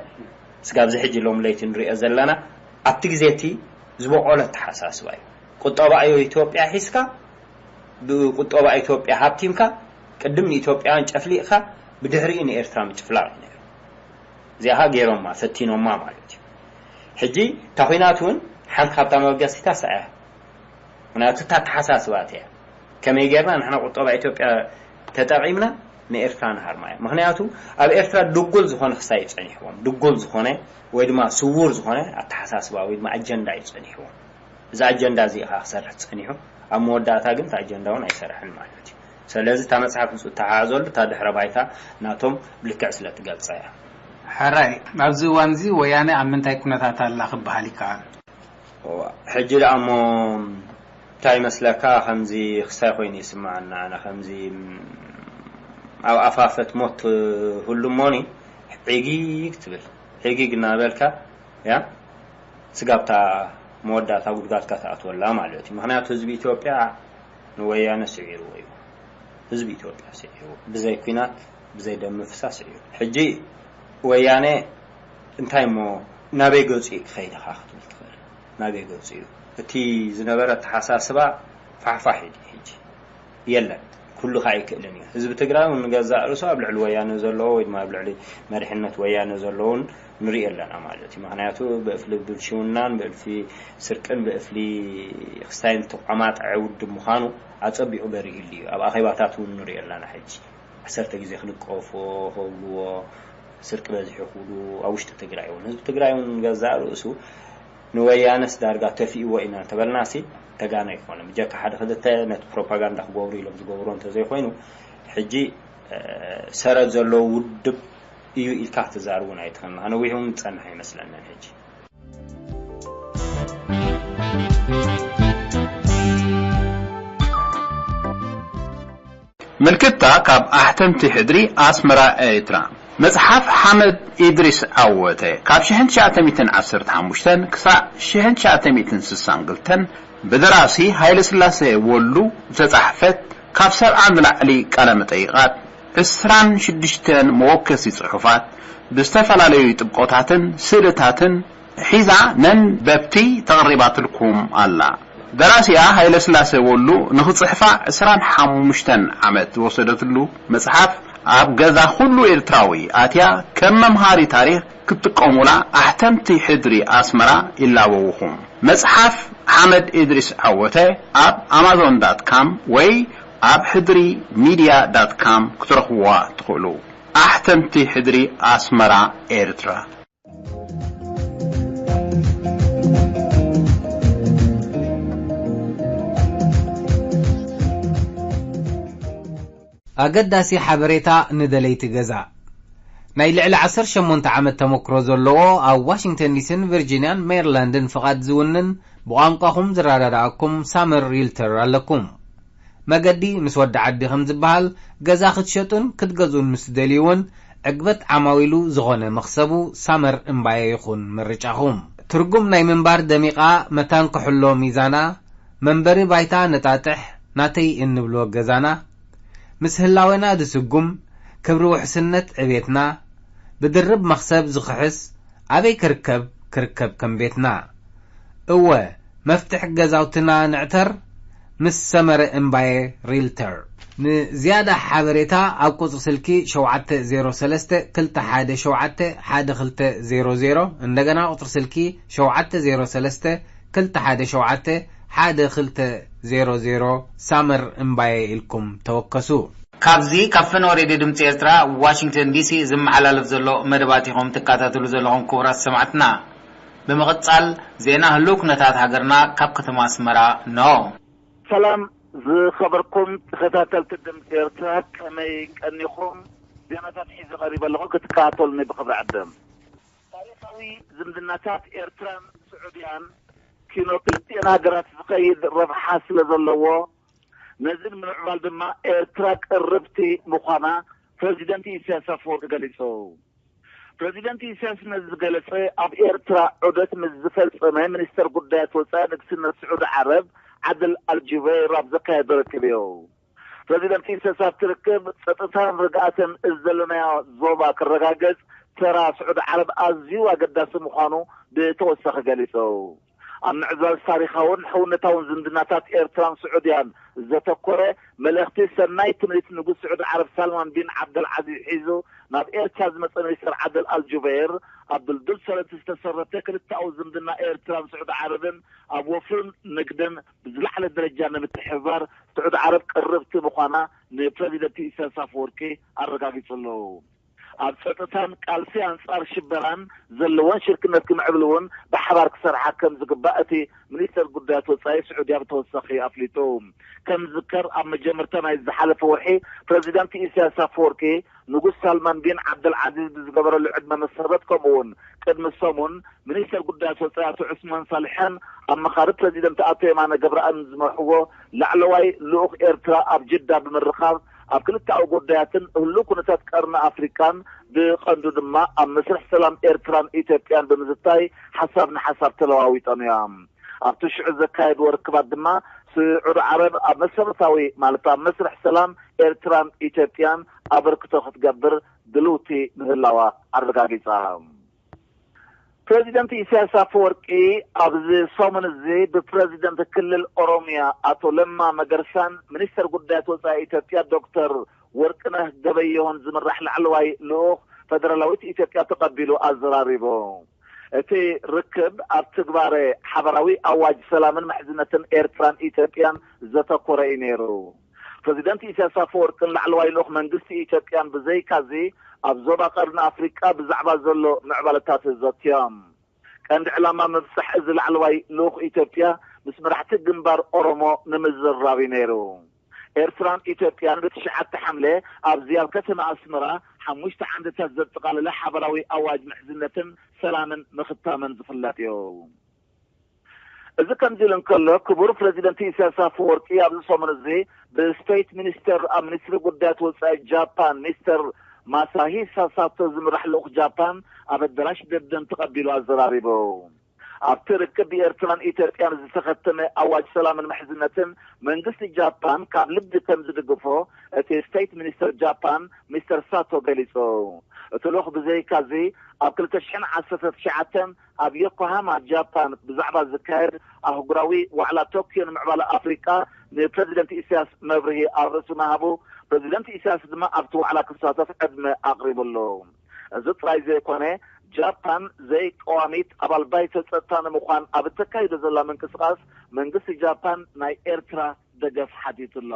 ስጋብ እዚ ሕጂ ሎም ለይቲ ንሪኦ ዘለና ኣብቲ ግዜ እቲ ዝበቆለ ኣተሓሳስባ እዩ። ቁጠባ ኢዮ ኢትዮጵያ ሒዝካ ብቁጠባ ኢትዮጵያ ሃብቲምካ ቅድም ንኢትዮጵያውያን ጨፍሊቕካ ብድሕሪኡ ንኤርትራ ምጭፍላቕ እዩ ነይሩ። እዚኣ ገይሮማ ፈቲኖማ ማለት እዩ። ሕጂ እታ ኲናት እውን ሓንቲ ካብታ መበገሲታ እሳ እያ። ምክንያቱ እታ ኣተሓሳስባ እያ። ከመይ ጌርና ንሕና ቁጠባ ኢትዮጵያ ተጠቒምና ንኤርትራ ንሃርማ እያ። ምክንያቱ ኣብ ኤርትራ ድጉል ዝኾነ ክሳይ ጸኒሕዎም፣ ድጉል ዝኾነ ወይ ድማ ስውር ዝኾነ ኣተሓሳስባ ወይ ድማ ኣጀንዳ እዩ ጸኒሕዎም። እዚ ኣጀንዳ እዚ ኢኻ ክሰርሕ ጸኒሑ፣ ኣብ መወዳእታ ግን እቲ ኣጀንዳ እውን ኣይሰርሕን ማለት እዩ። ስለዚ እታ መጽሓፍ ምስ እተሓሓዘሉ እታ ድሕረ ባይታ ናቶም ብልክዕ ስለ ትገልጻ እያ። ሕራይ፣ ኣብዚ እዋን እዚ ወያነ ኣብ ምንታይ ኩነታት ኣላ ክበሃል ይከኣል? እዋ፣ ሕጂ ደኣ እሞ እንታይ ይመስለካ፣ ከምዚ ክስታይ ኮይኑ ይስምዓና። ኣነ ከምዚ፣ ም፣ ኣብ ኣፋፈት ሞት ትህሉ እሞኒ ዒጊግ ትብል። ዒጊግ እናበልካ፣ ያ፣ ስጋብታ መወዳእታ ጉድጋድካ ትኣትወላ ማለት እዩ። ምኽንያቱ ህዝቢ ኢትዮጵያ ንወያነ ስዒርዎ እዩ። ህዝቢ ኢትዮጵያ ስዒርዎ። ብዘይ ኲናት፣ ብዘይ ደም ምፍሳስ ስዒሩ። ሕጂ ወያነ እንታይ እሞ ናበይ ገጹ እዩ ክኸይድ ኢኻ ክትብል ትኽእል? ናበይ ገጹ እዩ? እቲ ዝነበረ ኣተሓሳስባ ፋሕፋሕ ኢሉ እዩ ሕጂ። የለን። ኩሉ ከኣ ኣይክእልን እዩ። ህዝቢ ትግራይ እውን ንገዛእ ርእሱ ኣብ ልዕሊ ወያነ ዘለዎ ወይ ድማ ኣብ ልዕሊ መሪሕነት ወያነ ዘለውን ንሪኦ ኣለና ማለት እዩ። ምኽንያቱ ብእፍሊ ብልሽውናን ብእልፊ ስርቅን ብእፍሊ ክስታይን ተቋማጣዒ ውድብ ምዃኑ ኣጸቢቑ በሪህሉ እዩ። ኣብ ኣኼባታት እውን ንሪኦ ኣለና ሕጂ። ዓሰርተ ግዜ ክንቀፎ ከብልዎ፣ ስርቂ በዚሑ ክብሉ፣ ኣብ ውሽጢ ትግራይ እውን፣ ህዝቢ ትግራይ እውን ገዛእ ርእሱ ንወያነስ ዳርጋ ተፊእዎ ኢና እንተበልናሲ ተጋነ ኣይኮነን። ብጀካ ሓደ ክልተ ነቲ ፕሮፓጋንዳ ክገብሩ ኢሎም ዝገብርዎ እንተዘይኮይኑ፣ ሕጂ፣ እ፣ ሰረት ዘለዎ ውድብ እዩ ኢልካ ክትዛረብ እውን ኣይትኽእልን። ነዊሕ እውን ዝጸንሕ ኣይመስለንን ሕጂ። ምልክታ ካብ ኣሕተምቲ ሕድሪ ኣስመራ ኤርትራ። መጽሓፍ ሓመድ ኢድሪስ ዓወተ ካብ ሽሕን ትሽዓተ ሚእትን ዓሰርተ ሓሙሽተን ክሳዕ ሽሕን ትሽዓተ ሚእትን ስሳን ክልተን ብደራሲ ሃይለስላሴ ወሉ ዝተጻሕፈት ካብ ሰብዓ ንላዕሊ ቃለ መጠይቓት፣ ዕስራን ሽዱሽተን መወከሲ ጽሑፋት፣ ብዝተፈላለዩ ጥብቆታትን ስእልታትን ሒዛ ነንበብቲ ተቕሪባትልኩም ኣላ። ደራሲኣ ሃይለስላሴ ወሉ ንኽጽሕፋ ዕስራን ሓሙሽተን ዓመት ዝወሰደትሉ መጽሓፍ፣ ኣብ ገዛ ኩሉ ኤርትራዊ ኣትያ ከም መምሃሪ ታሪኽ ክትጥቀሙላ ኣሕተምቲ ሕድሪ ኣስመራ ይላበውኹም። መጽሓፍ ሓመድ ኢድሪስ ዓወተ ኣብ ኣማዞን ዳት ካም ወይ ኣብ ሕድሪ ሚድያ ዳት ካም ክትረኽብዋ ትኽእሉ። ኣሕተምቲ ሕድሪ ኣስመራ ኤርትራ። ኣገዳሲ ሓበሬታ ንደለይቲ ገዛ። ናይ ልዕሊ ዓሰርተ ሸሞንተ ዓመት ተመክሮ ዘለዎ፣ ኣብ ዋሽንግተን ዲሲን ቪርጂንያን ሜሪላንድን ፍቓድ ዝውንን፣ ብቋንቋኹም ዝረዳድኣኩም ሳመር ሪልተር ኣለኩም። መገዲ ምስ ወዲ ዓዲ ከም ዝበሃል፣ ገዛ ክትሸጡን ክትገዝኡን ምስ ትደልዩ እውን፣ ዕግበት ዓማዊሉ ዝኾነ መኽሰቡ ሳመር እምባየ ይኹን ምርጫኹም። ትርጉም ናይ ምንባር ደሚቓ፣ መታን ክሕሎ ሚዛና፣ መንበሪ ባይታ ነጣጥሕ፣ ናተይ እንብሎ ገዛና፣ ምስ ህላዌና ዝስጉም፣ ክብሪ ውሕስነት ዕቤትና፣ ብድርብ መኽሰብ ዝኽሕስ፣ ኣበይ ክርከብ? ክርከብ ከም ቤትና። እወ፣ መፍትሕ ገዛውትና ንዕተር፣ ምስ ሰመረ እምባየ ሪልተር። ንዝያዳ ሓበሬታ ኣብ ቁጽሪ ስልኪ ሸውዓተ ዜሮ ሰለስተ ክልተ ሓደ ሸውዓተ ሓደ ክልተ ዜሮ ዜሮ፣ እንደገና ቁጽሪ ስልኪ ሸውዓተ ዜሮ ሰለስተ ክልተ ሓደ ሸውዓተ ሓደ ክልተ ዜሮ ዜሮ፣ ሳመር እምባየ ኢልኩም ተወከሱ። ካብዚ ካብ ፈነወ ሬድዮ ድምፂ ኤርትራ ዋሽንግተን ዲሲ ዝመሓላለፍ ዘሎ መደባት ኢኹም ትከታተሉ ዘለኹም ክቡራት ሰማዕትና። ብምቕጻል ዜና ህልው ኩነታት ሃገርና ካብ ከተማ ኣስመራ ነው። ሰላም ዝኸበርኩም ተኸታተልቲ ድምፂ ኤርትራ፣ ከመይ ቀኒኹም? ዜናታት ሒዘ ቀሪበ ኣለኹ፣ ክትከታተሉኒ ብኽብሪ ዕድም። ታሪኻዊ ዝምድናታት ኤርትራን ስዑድያን ኪኖ ክልቲኤን ሃገራት ዝኸይድ ረብሓ ስለ ዘለዎ፣ ነዚ ንምምዕባል ድማ ኤርትራ ቅርብቲ ምዃና ፕረዚደንት ኢሳያስ ኣፈወርቂ ገሊጹ። ፕረዚደንት ኢሳያስ ነዚ ዝገለጸ ኣብ ኤርትራ ዑደት ምስ ዝፈጸመ ሚኒስተር ጉዳያት ወጻኢ ንግስነት ስዑዲ ዓረብ ዓድል ኣልጁበይር ኣብ ዘካየዶ ርክብ እዩ። ፕረዚደንት ኢሳያስ ኣብቲ ርክብ፣ ጸጥታን ርግኣትን እዚ ዘለናዮ ዞባ ክረጋገጽ ተራ ስዑዲ ዓረብ ኣዝዩ ኣገዳሲ ምዃኑ ብተወሳኺ ገሊጹ። ኣብ ምዕዛዝ ታሪኻውን ሕውነታውን ዝምድናታት ኤርትራን ስዑድያን ዘተኮረ መልእኽቲ ሰናይ ትምኒት ንጉስ ስዑዲ ዓረብ ሳልማን ቢን ዓብደልዓዚዝ ሒዙ ናብ ኤርትራ ዝመጸ ሚኒስተር ዓደል ኣልጁበይር፣ ኣብ ድልዱል ሰረት ዝተሰረተ ክልተኣዊ ዝምድና ኤርትራን ስዑዲ ዓረብን ኣብ ወፍርን ንግድን ብዝለዓለ ደረጃ ንምትሕብባር ስዑዲ ዓረብ ቅርብቲ ምዃና ንፕረዚደንት ኢሳያስ ኣፈወርቂ ኣረጋጊጹ ኣሎ። ኣብ ጸጥታን ቃልሲ ኣንጻር ሽበራን ዘለወን ሽርክነት ክምዕብል እውን ብሓባር ክሰርሓ ከም ዝግባእ እቲ ሚኒስተር ጉዳያት ወጻኢ ስዑድያ ብተወሳኺ ኣፍሊጡ። ከም ዝዝከር ኣብ መጀመርታ ናይ ዝሓለፈ ወርሒ ፕረዚደንት ኢሳያስ ኣፈወርቂ ንጉስ ሳልማን ቢን ዓብደልዓዚዝ ብዝገበረሉ ዕድመ መሰረት ከምኡ እውን ቅድሚ ሰሙን ሚኒስተር ጉዳያት ወጻኢ ኣቶ ዑስማን ሳልሕን ኣማኻሪ ፕረዚደንት ኣቶ የማነ ገብረኣብ ዝመርሕዎ ላዕለዋይ ልኡኽ ኤርትራ ኣብ ጅዳ ብምርኻብ ኣብ ክልተኣዊ ጉዳያትን ህሉው ኩነታት ቀርኒ ኣፍሪቃን ብቐንዱ ድማ ኣብ መስርሕ ሰላም ኤርትራን ኢትዮጵያን ብምዝታይ ሓሳብ ንሓሳብ ተለዋዊጦም እዮም። ኣብቲ ሽዑ ዘካየድዎ ርክባት ድማ ስዑዲ ዓረብ ኣብ መሰረታዊ ማለት ኣብ መስርሕ ሰላም ኤርትራን ኢትዮጵያን ኣበርክቶ ክትገብር ድልውቲ ምህላዋ ኣረጋጊጻ። ፕረዚደንት ኢሳያስ ኣፈወርቂ ኣብዚ ሰሙን እዚ ብፕረዚደንት ክልል ኦሮሚያ ኣቶ ለማ መገርሳን ሚኒስተር ጉዳያት ወጻኢ ኢትዮጵያ ዶክተር ወርቅነህ ገበየሁን ዝምራሕ ላዕለዋይ ልኡኽ ፈደራላዊት ኢትዮጵያ ተቐቢሉ ኣዘራሪቡ። እቲ ርክብ ኣብ ትግባረ ሓበራዊ ኣዋጅ ሰላምን ምሕዝነትን ኤርትራን ኢትዮጵያን ዘተኮረ እዩ ነይሩ። ፕረዚደንት ኢሳያስ ኣፈወርቅን ላዕለዋይ ልኡኽ መንግስቲ ኢትዮጵያን ብዘይካዚ ኣብ ዞባ ቀርኒ ኣፍሪቃ ብዛዕባ ዘሎ ምዕባለታት ዘትዮም። ቀንዲ ዕላማ ምብጻሕ እዚ ላዕለዋይ ልኡኽ ኢትዮጵያ ምስ መራሕቲ ግንባር ኦሮሞ ንምዝርራብ እዩ ነይሩ። ኤርትራን ኢትዮጵያን ብትሽዓተ ሓምለ ኣብዚ ኣብ ከተማ ኣስመራ ሓሙሽተ ዓንድታት ዘጠቓለለ ሓበራዊ ኣዋጅ ምሕዝነትን ሰላምን ምኽታመን ዝፍለጥ እዩ። እዚ ከምዚ ኢሉ እንከሎ፣ ክቡር ፕረዚደንት ኢሳያስ ኣፈወርቂ ኣብዚ ሰሙን እዚ ብስቴት ሚኒስተር ኣብ ሚኒስትሪ ጉዳያት ወጻኢ ጃፓን ሚስተር ማሳሂሳ ሳቶ ዝምራሕ ልኡኽ ጃፓን ኣብ ኣዳራሽ ደደን ተቐቢሉ ኣዘራሪቡ። ኣብቲ ርክብ ብኤርትራን ኢትዮጵያን ዝተኸተመ ኣዋጅ ሰላምን ምሕዝነትን መንግስቲ ጃፓን ካብ ልቢ ከም ዝድግፎ እቲ ስቴት ሚኒስተር ጃፓን ሚስተር ሳቶ ገሊጹ። እቲ ልኡኽ ብዘይካዚ ኣብ ክልተ ሽሕን ዓሰርተ ትሽዓተን ኣብ ዮኮሃማ ጃፓን ብዛዕባ ዝካየድ ኣህጉራዊ ዋዕላ ቶክዮ ንምዕባለ ኣፍሪቃ ንፕረዚደንት ኢሳያስ መብርሂ ኣብ ርእሱ ምሃቡ፣ ፕረዚደንት ኢሳያስ ድማ ኣብቲ ዋዕላ ክሳተፍ ዕድመ ኣቕሪቡ ኣሎ። እዚ ጥራይ ዘይኮነ፣ ጃፓን ዘይቀዋሚት ኣባል ባይቶ ጸጥታ ንምዃን ኣብ እተካይዶ ዘላ ምንቅስቓስ መንግስቲ ጃፓን ናይ ኤርትራ ደገፍ ሓቲቱ ኣሎ።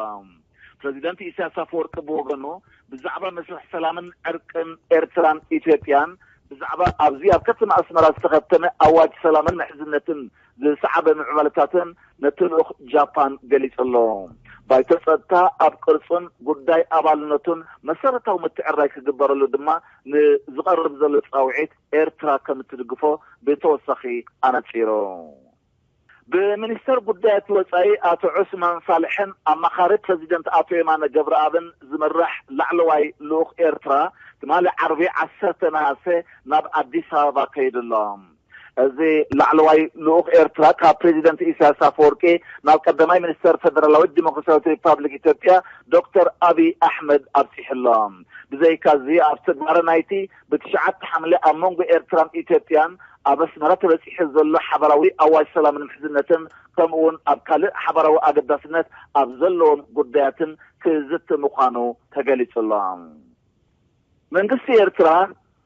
ፕረዚደንት ኢሳያስ ኣፈወርቂ ብወገኑ ብዛዕባ መስርሕ ሰላምን ዕርቅን ኤርትራን ኢትዮጵያን፣ ብዛዕባ ኣብዚ ኣብ ከተማ ኣስመራ ዝተኸተመ ኣዋጅ ሰላምን ምሕዝነትን ዝሰዓበ ምዕባለታትን ነቲ ልኡኽ ጃፓን ገሊጹ ኣሎ። ባይቶ ጸጥታ ኣብ ቅርጹን ጉዳይ ኣባልነቱን መሰረታዊ ምትዕራይ ክግበረሉ ድማ ንዝቐርብ ዘሎ ጻውዒት ኤርትራ ከም እትድግፎ ብተወሳኺ ኣነጺሩ። ብሚኒስተር ጉዳያት ወጻኢ ኣቶ ዑስማን ሳልሕን ኣማኻሪ ፕረዚደንት ኣቶ የማነ ገብረኣብን ዝምራሕ ላዕለዋይ ልኡኽ ኤርትራ ትማሊ ዓርቢ ዓሰርተ ነሃሰ ናብ ኣዲስ ኣበባ ከይዱ ኣሎ። እዚ ላዕለዋይ ልኡኽ ኤርትራ ካብ ፕሬዚደንት ኢሳያስ ኣፈወርቂ ናብ ቀዳማይ ሚኒስተር ፌደራላዊት ዲሞክራሲያዊት ሪፓብሊክ ኢትዮጵያ ዶክተር ኣብይ ኣሕመድ ኣብፂሑ ኣሎ። ብዘይካዚ ኣብ ተግባረ ናይቲ ብትሽዓተ ሓምለ ኣብ መንጎ ኤርትራን ኢትዮጵያን ኣብ ኣስመራ ተበፂሑ ዘሎ ሓበራዊ ኣዋጅ ሰላምን ምሕዝነትን ከምኡ እውን ኣብ ካልእ ሓበራዊ ኣገዳስነት ኣብ ዘለዎም ጉዳያትን ክዝቲ ምዃኑ ተገሊጹ ኣሎ። መንግስቲ ኤርትራ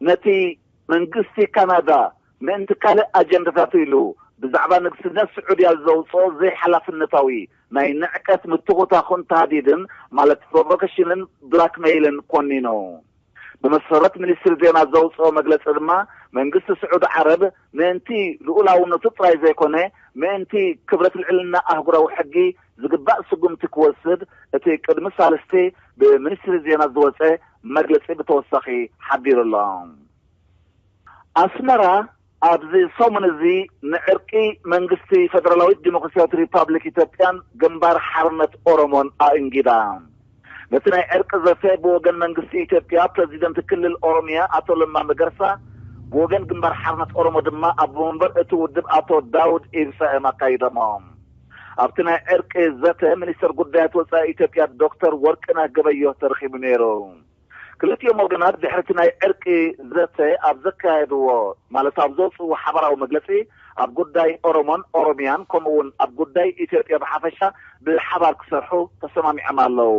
ነቲ መንግስቲ ካናዳ ምእንቲ ካልእ ኣጀንዳታት ኢሉ ብዛዕባ ንግስነት ስዑድያ ዘውፅኦ ዘይሓላፍነታዊ ናይ ንዕቀት ምትኹታኹን ታህዲድን ማለት ፕሮቮኬሽንን ብላክመይልን ኮኒኑ። ብመሰረት ሚኒስትሪ ዜና ዘውፅኦ መግለፂ ድማ መንግስቲ ስዑዲ ዓረብ ምእንቲ ልኡላውነቱ ጥራይ ዘይኮነ ምእንቲ ክብረት ልዕልና ኣህጉራዊ ሕጊ ዝግባእ ስጉምቲ ክወስድ እቲ ቅድሚ ሳልስቲ ብሚኒስትሪ ዜና ዝወፀ መግለፂ ብተወሳኺ ሓቢሩ ኣሎ። ኣስመራ ኣብዚ ሰሙን እዚ ንዕርቂ መንግስቲ ፈደራላዊት ዲሞክራሲያዊት ሪፓብሊክ ኢትዮጵያን ግንባር ሓርነት ኦሮሞን ኣእንጊዳ። ነቲ ናይ ዕርቂ ዘተ ብወገን መንግስቲ ኢትዮጵያ ፕረዚደንት ክልል ኦሮሚያ ኣቶ ለማ መገርሳ፣ ብወገን ግንባር ሓርነት ኦሮሞ ድማ ኣቦ መንበር እቲ ውድብ ኣቶ ዳውድ ኢብሳ እዮም ኣካይዶሞ። ኣብቲ ናይ ዕርቂ ዘተ ሚኒስትር ጉዳያት ወፃኢ ኢትዮጵያ ዶክተር ወርቅነህ ገበዮህ ተረኺቡ ነይሩ። ክልቲኦም ወገናት ድሕርቲ ናይ ዕርቂ ዘተ ኣብ ዘካየድዎ ማለት ኣብ ዘውፅዎ ሓባራዊ መግለፂ ኣብ ጉዳይ ኦሮሞን ኦሮሚያን ከምኡ እውን ኣብ ጉዳይ ኢትዮጵያ ብሓፈሻ ብሓባር ክሰርሑ ተሰማሚዖም ኣለዉ።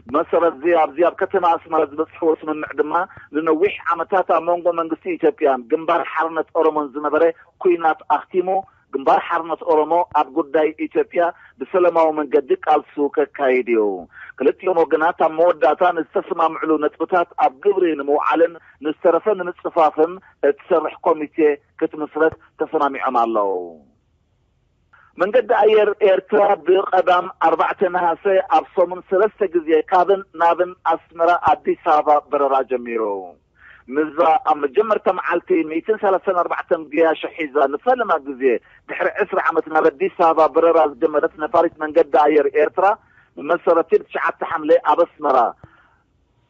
ብመሰረት እዚ ኣብዚ ኣብ ከተማ ኣስመራ ዝበፅሕዎ ስምምዕ ድማ ንነዊሕ ዓመታት ኣብ መንጎ መንግስቲ ኢትዮጵያን ግንባር ሓርነት ኦሮሞን ዝነበረ ኩናት ኣኽቲሙ ግንባር ሓርነት ኦሮሞ ኣብ ጉዳይ ኢትዮጵያ ብሰላማዊ መንገዲ ቃልሱ ከካይድ እዩ። ክልቲኦም ወገናት ኣብ መወዳእታ ንዝተሰማምዕሉ ነጥብታት ኣብ ግብሪ ንምውዓልን ንዝተረፈ ንምፅፋፍን እትሰርሕ ኮሚቴ ክትምስረት ተሰማሚዖም ኣለዉ። መንገዲ ኣየር ኤርትራ ብቐዳም ኣርባዕተ ነሃሰ ኣብ ሰሙን ሰለስተ ግዜ ካብን ናብን ኣስመራ ኣዲስ ኣበባ በረራ ጀሚሩ። ምስዛ ኣብ መጀመርታ መዓልቲ ሚእትን ሰላሳን ኣርባዕተን ገያሾ ሒዛ ንፈለማ ግዜ ድሕሪ ዕስራ ዓመት ናብ ኣዲስ ኣበባ በረራ ዝጀመረት ነፋሪት መንገዲ ኣየር ኤርትራ ብመሰረቲ ብትሽዓተ ሓምለ ኣብ ኣስመራ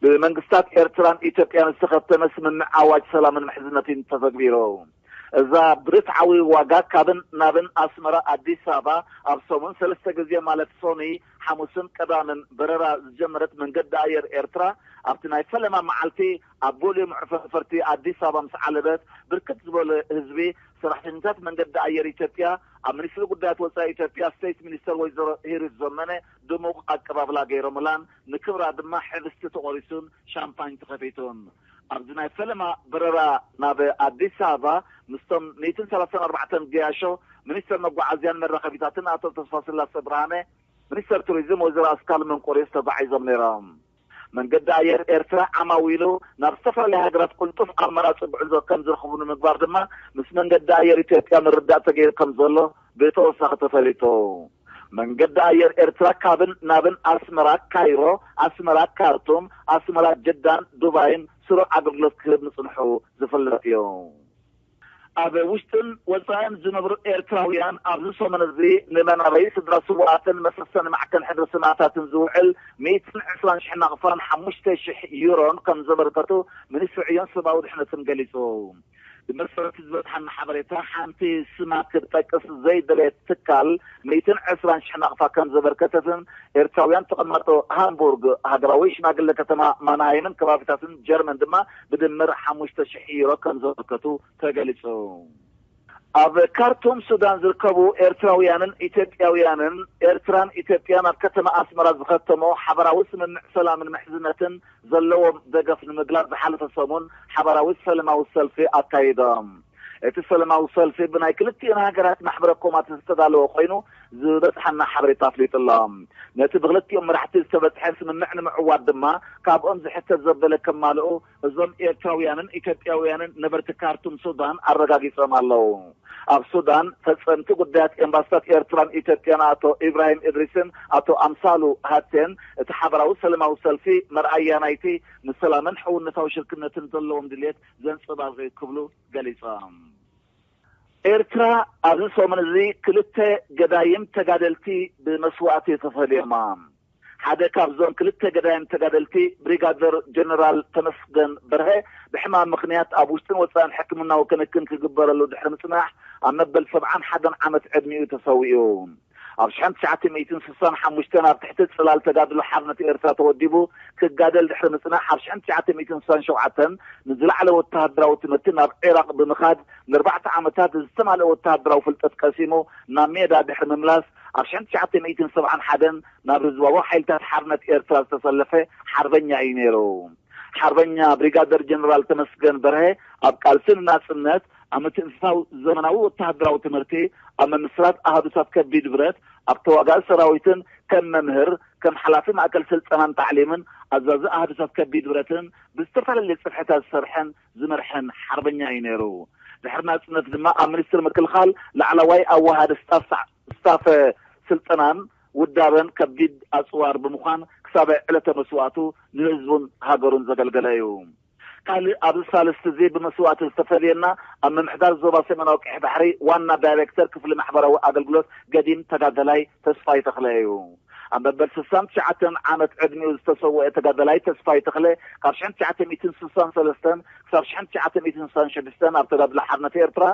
ብመንግስታት ኤርትራን ኢትዮጵያን ዝተኸተመ ስምምዕ ኣዋጅ ሰላምን ምሕዝነትን ተተግቢሩ። እዛ ብርትዓዊ ዋጋ ካብን ናብን ኣስመራ ኣዲስ ኣበባ ኣብ ሰሙን ሰለስተ ግዜ ማለት ሶኒ፣ ሓሙስን ቀዳምን በረራ ዝጀመረት መንገዲ ኣየር ኤርትራ ኣብቲ ናይ ፈለማ መዓልቲ ኣብ ቦሌ መዕርፎ ነፈርቲ ኣዲስ ኣበባ ምስ ዓለበት ብርክት ዝበለ ህዝቢ ሰራሕተኛታት መንገዲ ኣየር ኢትዮጵያ ኣብ ሚኒስትሪ ጉዳያት ወፃኢ ኢትዮጵያ ስቴት ሚኒስተር ወይዘሮ ሂሩት ዘመነ ድሙቕ ኣቀባብላ ገይሮምላን ንክብራ ድማ ሕብስቲ ተቖሪሱን ሻምፓኝ ተኸፊቱን። ኣብዚ ናይ ፈለማ በረራ ናብ ኣዲስ ኣበባ ምስቶም ሚእትን ሰላሳን ኣርባዕተን ገያሾ ሚኒስተር መጓዓዝያን መራኸቢታትን ኣቶ ተስፋስላሰ ብርሃነ፣ ሚኒስተር ቱሪዝም ወይዘሮ ኣስካል መንቆርዮስ ተጓዒዞም ነይሮም። መንገዲ ኣየር ኤርትራ ዓማዊሉ ናብ ዝተፈላለያ ሃገራት ቅልጡፍ ኣማራፂ ጉዕዞ ከም ዝረኽቡ ንምግባር ድማ ምስ መንገዲ ኣየር ኢትዮጵያ ምርዳእ ተገይሩ ከም ዘሎ ብተወሳኺ ተፈሊጡ። መንገዲ ኣየር ኤርትራ ካብን ናብን ኣስመራ ካይሮ፣ ኣስመራ ካርቱም፣ ኣስመራ ጅዳን ዱባይን ስሩዕ ኣገልግሎት ክህብ ምጽንሑ ዝፍለጥ እዩ። ኣብ ውሽጥን ወጻእን ዝነብሩ ኤርትራውያን ኣብዚ ሰሙን እዚ ንመናበይ ስድራ ስውኣትን መሰሰኒ ማዕከን ሕድሪ ስማታትን ዝውዕል ሚእትን ዕስራን ሽሕ ናቕፋን ሓሙሽተ ሽሕ ዩሮን ከም ዘበርከቱ ሚኒስትሪ ዕዮን ሰብኣዊ ድሕነትን ገሊጹ። ብመሰረት ዝበጽሓና ሓበሬታ ሓንቲ ስማ ክትጠቅስ ዘይደለየት ትካል ሚእትን ዕስራን ሽሕ ናቕፋ ከም ዘበርከተትን ኤርትራውያን ተቐማጦ ሃምቡርግ ሃገራዊ ሽማግለ ከተማ ማንሃይምን ከባቢታትን ጀርመን ድማ ብድምር ሓሙሽተ ሽሕ ዩሮ ከም ዘበርከቱ ተገሊጹ። ኣብ ካርቱም ሱዳን ዝርከቡ ኤርትራውያንን ኢትዮጵያውያንን ኤርትራን ኢትዮጵያን ኣብ ከተማ ኣስመራ ዝኸተሞ ሓበራዊ ስምምዕ ሰላምን ምሕዝነትን ዘለዎም ደገፍ ንምግላጽ ዝሓለፈ ሰሙን ሓበራዊ ሰላማዊ ሰልፊ ኣካይዶም። እቲ ሰላማዊ ሰልፊ ብናይ ክልቲኡን ሃገራት ማሕበረ ኮማት ዝተዳለወ ኮይኑ ዝበጽሓና ሓበሬታ ኣፍሊጡ ኣሎ። ነቲ ብክልቲኦም መራሕቲ ዝተበጽሐ ስምምዕ ንምዕዋት ድማ ካብኦም ዝሕተት ዘበለ ከማልኡ እዞም ኤርትራውያንን ኢትዮጵያውያንን ነበርቲ ካርቱም ሱዳን ኣረጋጊጾም ኣለዉ። ኣብ ሱዳን ፈጸምቲ ጉዳያት ኤምባሲታት ኤርትራን ኢትዮጵያን ኣቶ ኢብራሂም እድሪስን ኣቶ ኣምሳሉ ሃቴን፣ እቲ ሓበራዊ ሰላማዊ ሰልፊ መርኣያ ናይቲ ንሰላምን ሕውነታዊ ሽርክነትን ዘለዎም ድልየት ዘንጸባርቕ እዩ ክብሉ ገሊጾም። ኤርትራ ኣብዚ ሰሙን እዚ ክልተ ገዳይም ተጋደልቲ ብመስዋእቲ ተፈልዮማ። ሓደ ካብዞም ክልተ ገዳይም ተጋደልቲ ብሪጋደር ጀነራል ተመስገን በርሀ ብሕማም ምኽንያት ኣብ ውሽጥን ወጻእን ሕክምናዊ ክንክን ክግበረሉ ድሕሪ ምጽናሕ ኣብ መበል ሰብዓን ሓደን ዓመት ዕድሚኡ ተሰዊኡ። ኣብ ሽሕን ትሽዓተ ሚእትን ስሳን ሓሙሽተን ኣብ ትሕቲ ጽላል ተጋድሎ ሓርነት ኤርትራ ተወዲቡ ክጋደል ድሕሪ ምጽናሕ ኣብ ሽሕን ትሽዓተ ሚእትን ስሳን ሸውዓተን ንዝለዓለ ወተሃደራዊ ትምህርቲ ናብ ዒራቕ ብምኻድ ንኣርባዕተ ዓመታት ዝተማልአ ወተሃደራዊ ፍልጠት ቀሲሙ ናብ ሜዳ ድሕሪ ምምላስ ኣብ ሽሕን ትሽዓተ ሚእትን ሰብዓን ሓደን ናብ ህዝባዊ ሓይልታት ሓርነት ኤርትራ ዝተሰለፈ ሓርበኛ እዩ ነይሩ። ሓርበኛ ብሪጋደር ጀነራል ተመስገን በርሀ ኣብ ቃልሲ ንናጽነት ኣብ ምትእስሳው ዘመናዊ ወተሃደራዊ ትምህርቲ፣ ኣብ ምምስራት ኣሃዱታት ከቢድ ብረት፣ ኣብ ተዋጋኢ ሰራዊትን ከም መምህር፣ ከም ሓላፊ ማእከል ስልጠናን ታዕሊምን፣ ኣዛዚ ኣሃዱታት ከቢድ ብረትን ብዝተፈላለየ ጽፍሕታት ዝሰርሐን ዝመርሐን ሓርበኛ እዩ ነይሩ። ድሕሪ ናጽነት ድማ ኣብ ሚኒስትሪ ምክልኻል ላዕለዋይ ኣዋሃዲ ስታፍ ሳዕ-፣ ስታፍ ስልጠናን ውዳበን ከቢድ ኣጽዋር ብምዃን ክሳብ ዕለተ መስዋእቱ ንህዝቡን ሃገሩን ዘገልገለ እዩ። ካልእ ኣብዚ ሳልስቲ እዚ ብመስዋእቲ ዝተፈልየና ኣብ ምምሕዳር ዞባ ሰሜናዊ ቀይሕ ባሕሪ ዋና ዳይሬክተር ክፍሊ ማሕበራዊ ኣገልግሎት ገዲም ተጋደላይ ተስፋይ ተኽለ እዩ። ኣብ መበል ስሳን ትሽዓተን ዓመት ዕድሚኡ ዝተሰወአ ተጋደላይ ተስፋይ ተኽለ ካብ ሽሕን ትሽዓተ ሚእትን ስሳን ሰለስተን ክሳብ ሽሕን ትሽዓተ ሚእትን ስሳን ሽዱሽተን ኣብ ተጋድሎ ሓርነት ኤርትራ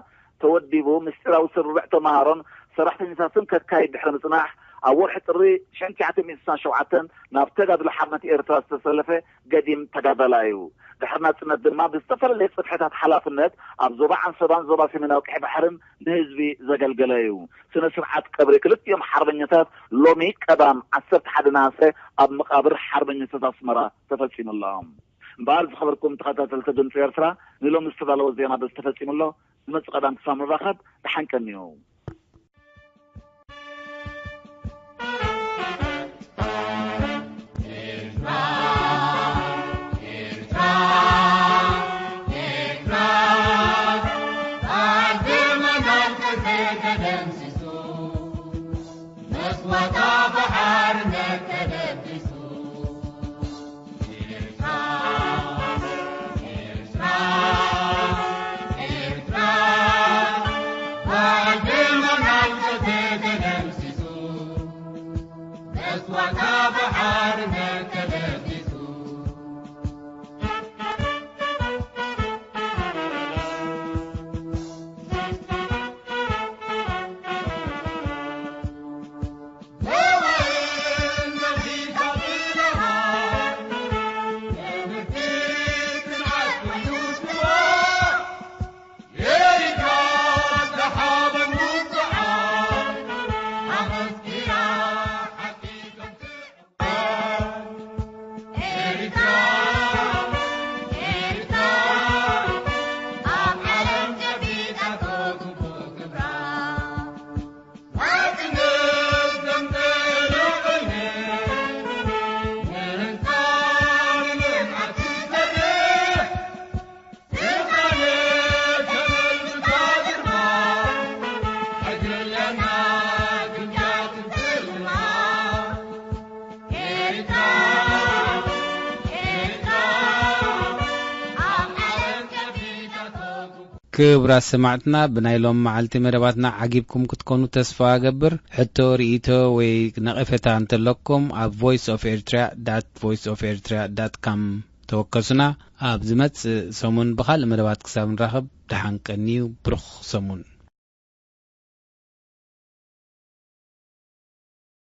ተወዲቡ ምስጢራዊ ስርርዕ ተመሃሮን ሰራሕተኛታትን ከካይድ ድሕሪ ምጽናሕ ኣብ ወርሒ ጥሪ ሽሕን ትሽዓተ ሚእትን ስሳን ሸውዓተን ናብ ተጋድሎ ሓርነት ኤርትራ ዝተሰለፈ ገዲም ተጋዳላይ እዩ። ድሕሪ ናጽነት ድማ ብዝተፈላለየ ጽፍሕታት ሓላፍነት ኣብ ዞባ ዓንሰባን ዞባ ሰሜናዊ ቀይሕ ባሕርን ንህዝቢ ዘገልገለ እዩ። ስነ ስርዓት ቀብሪ ክልቲኦም ሓርበኛታት ሎሚ ቀዳም ዓሰርተ ሓደ ነሃሰ ኣብ መቓብር ሓርበኛታት ኣስመራ ተፈጺሙ ኣሎ። እምበኣር ዝኸበርኩም ተኸታተልቲ ድምፂ ኤርትራ ንሎሚ ዝተዳለወ ዜና በዚ ተፈጺሙ ኣሎ። ዝመጽእ ቀዳም ክሳብ ንራኸብ ደሓን ቀንዩ። ክቡራት ሰማዕትና፣ ብናይ ሎም መዓልቲ መደባትና ዓጊብኩም ክትኮኑ ተስፋ እገብር። ሕቶ፣ ርእይቶ ወይ ነቐፌታ እንተለኩም ኣብ voice of eritrea dot voice of eritrea dot com ተወከሱና። ኣብ ዝመጽእ ሰሙን ብኻልእ መደባት ክሳብ ንራኸብ ደሓን ቀንዩ። ብሩኽ ሰሙን።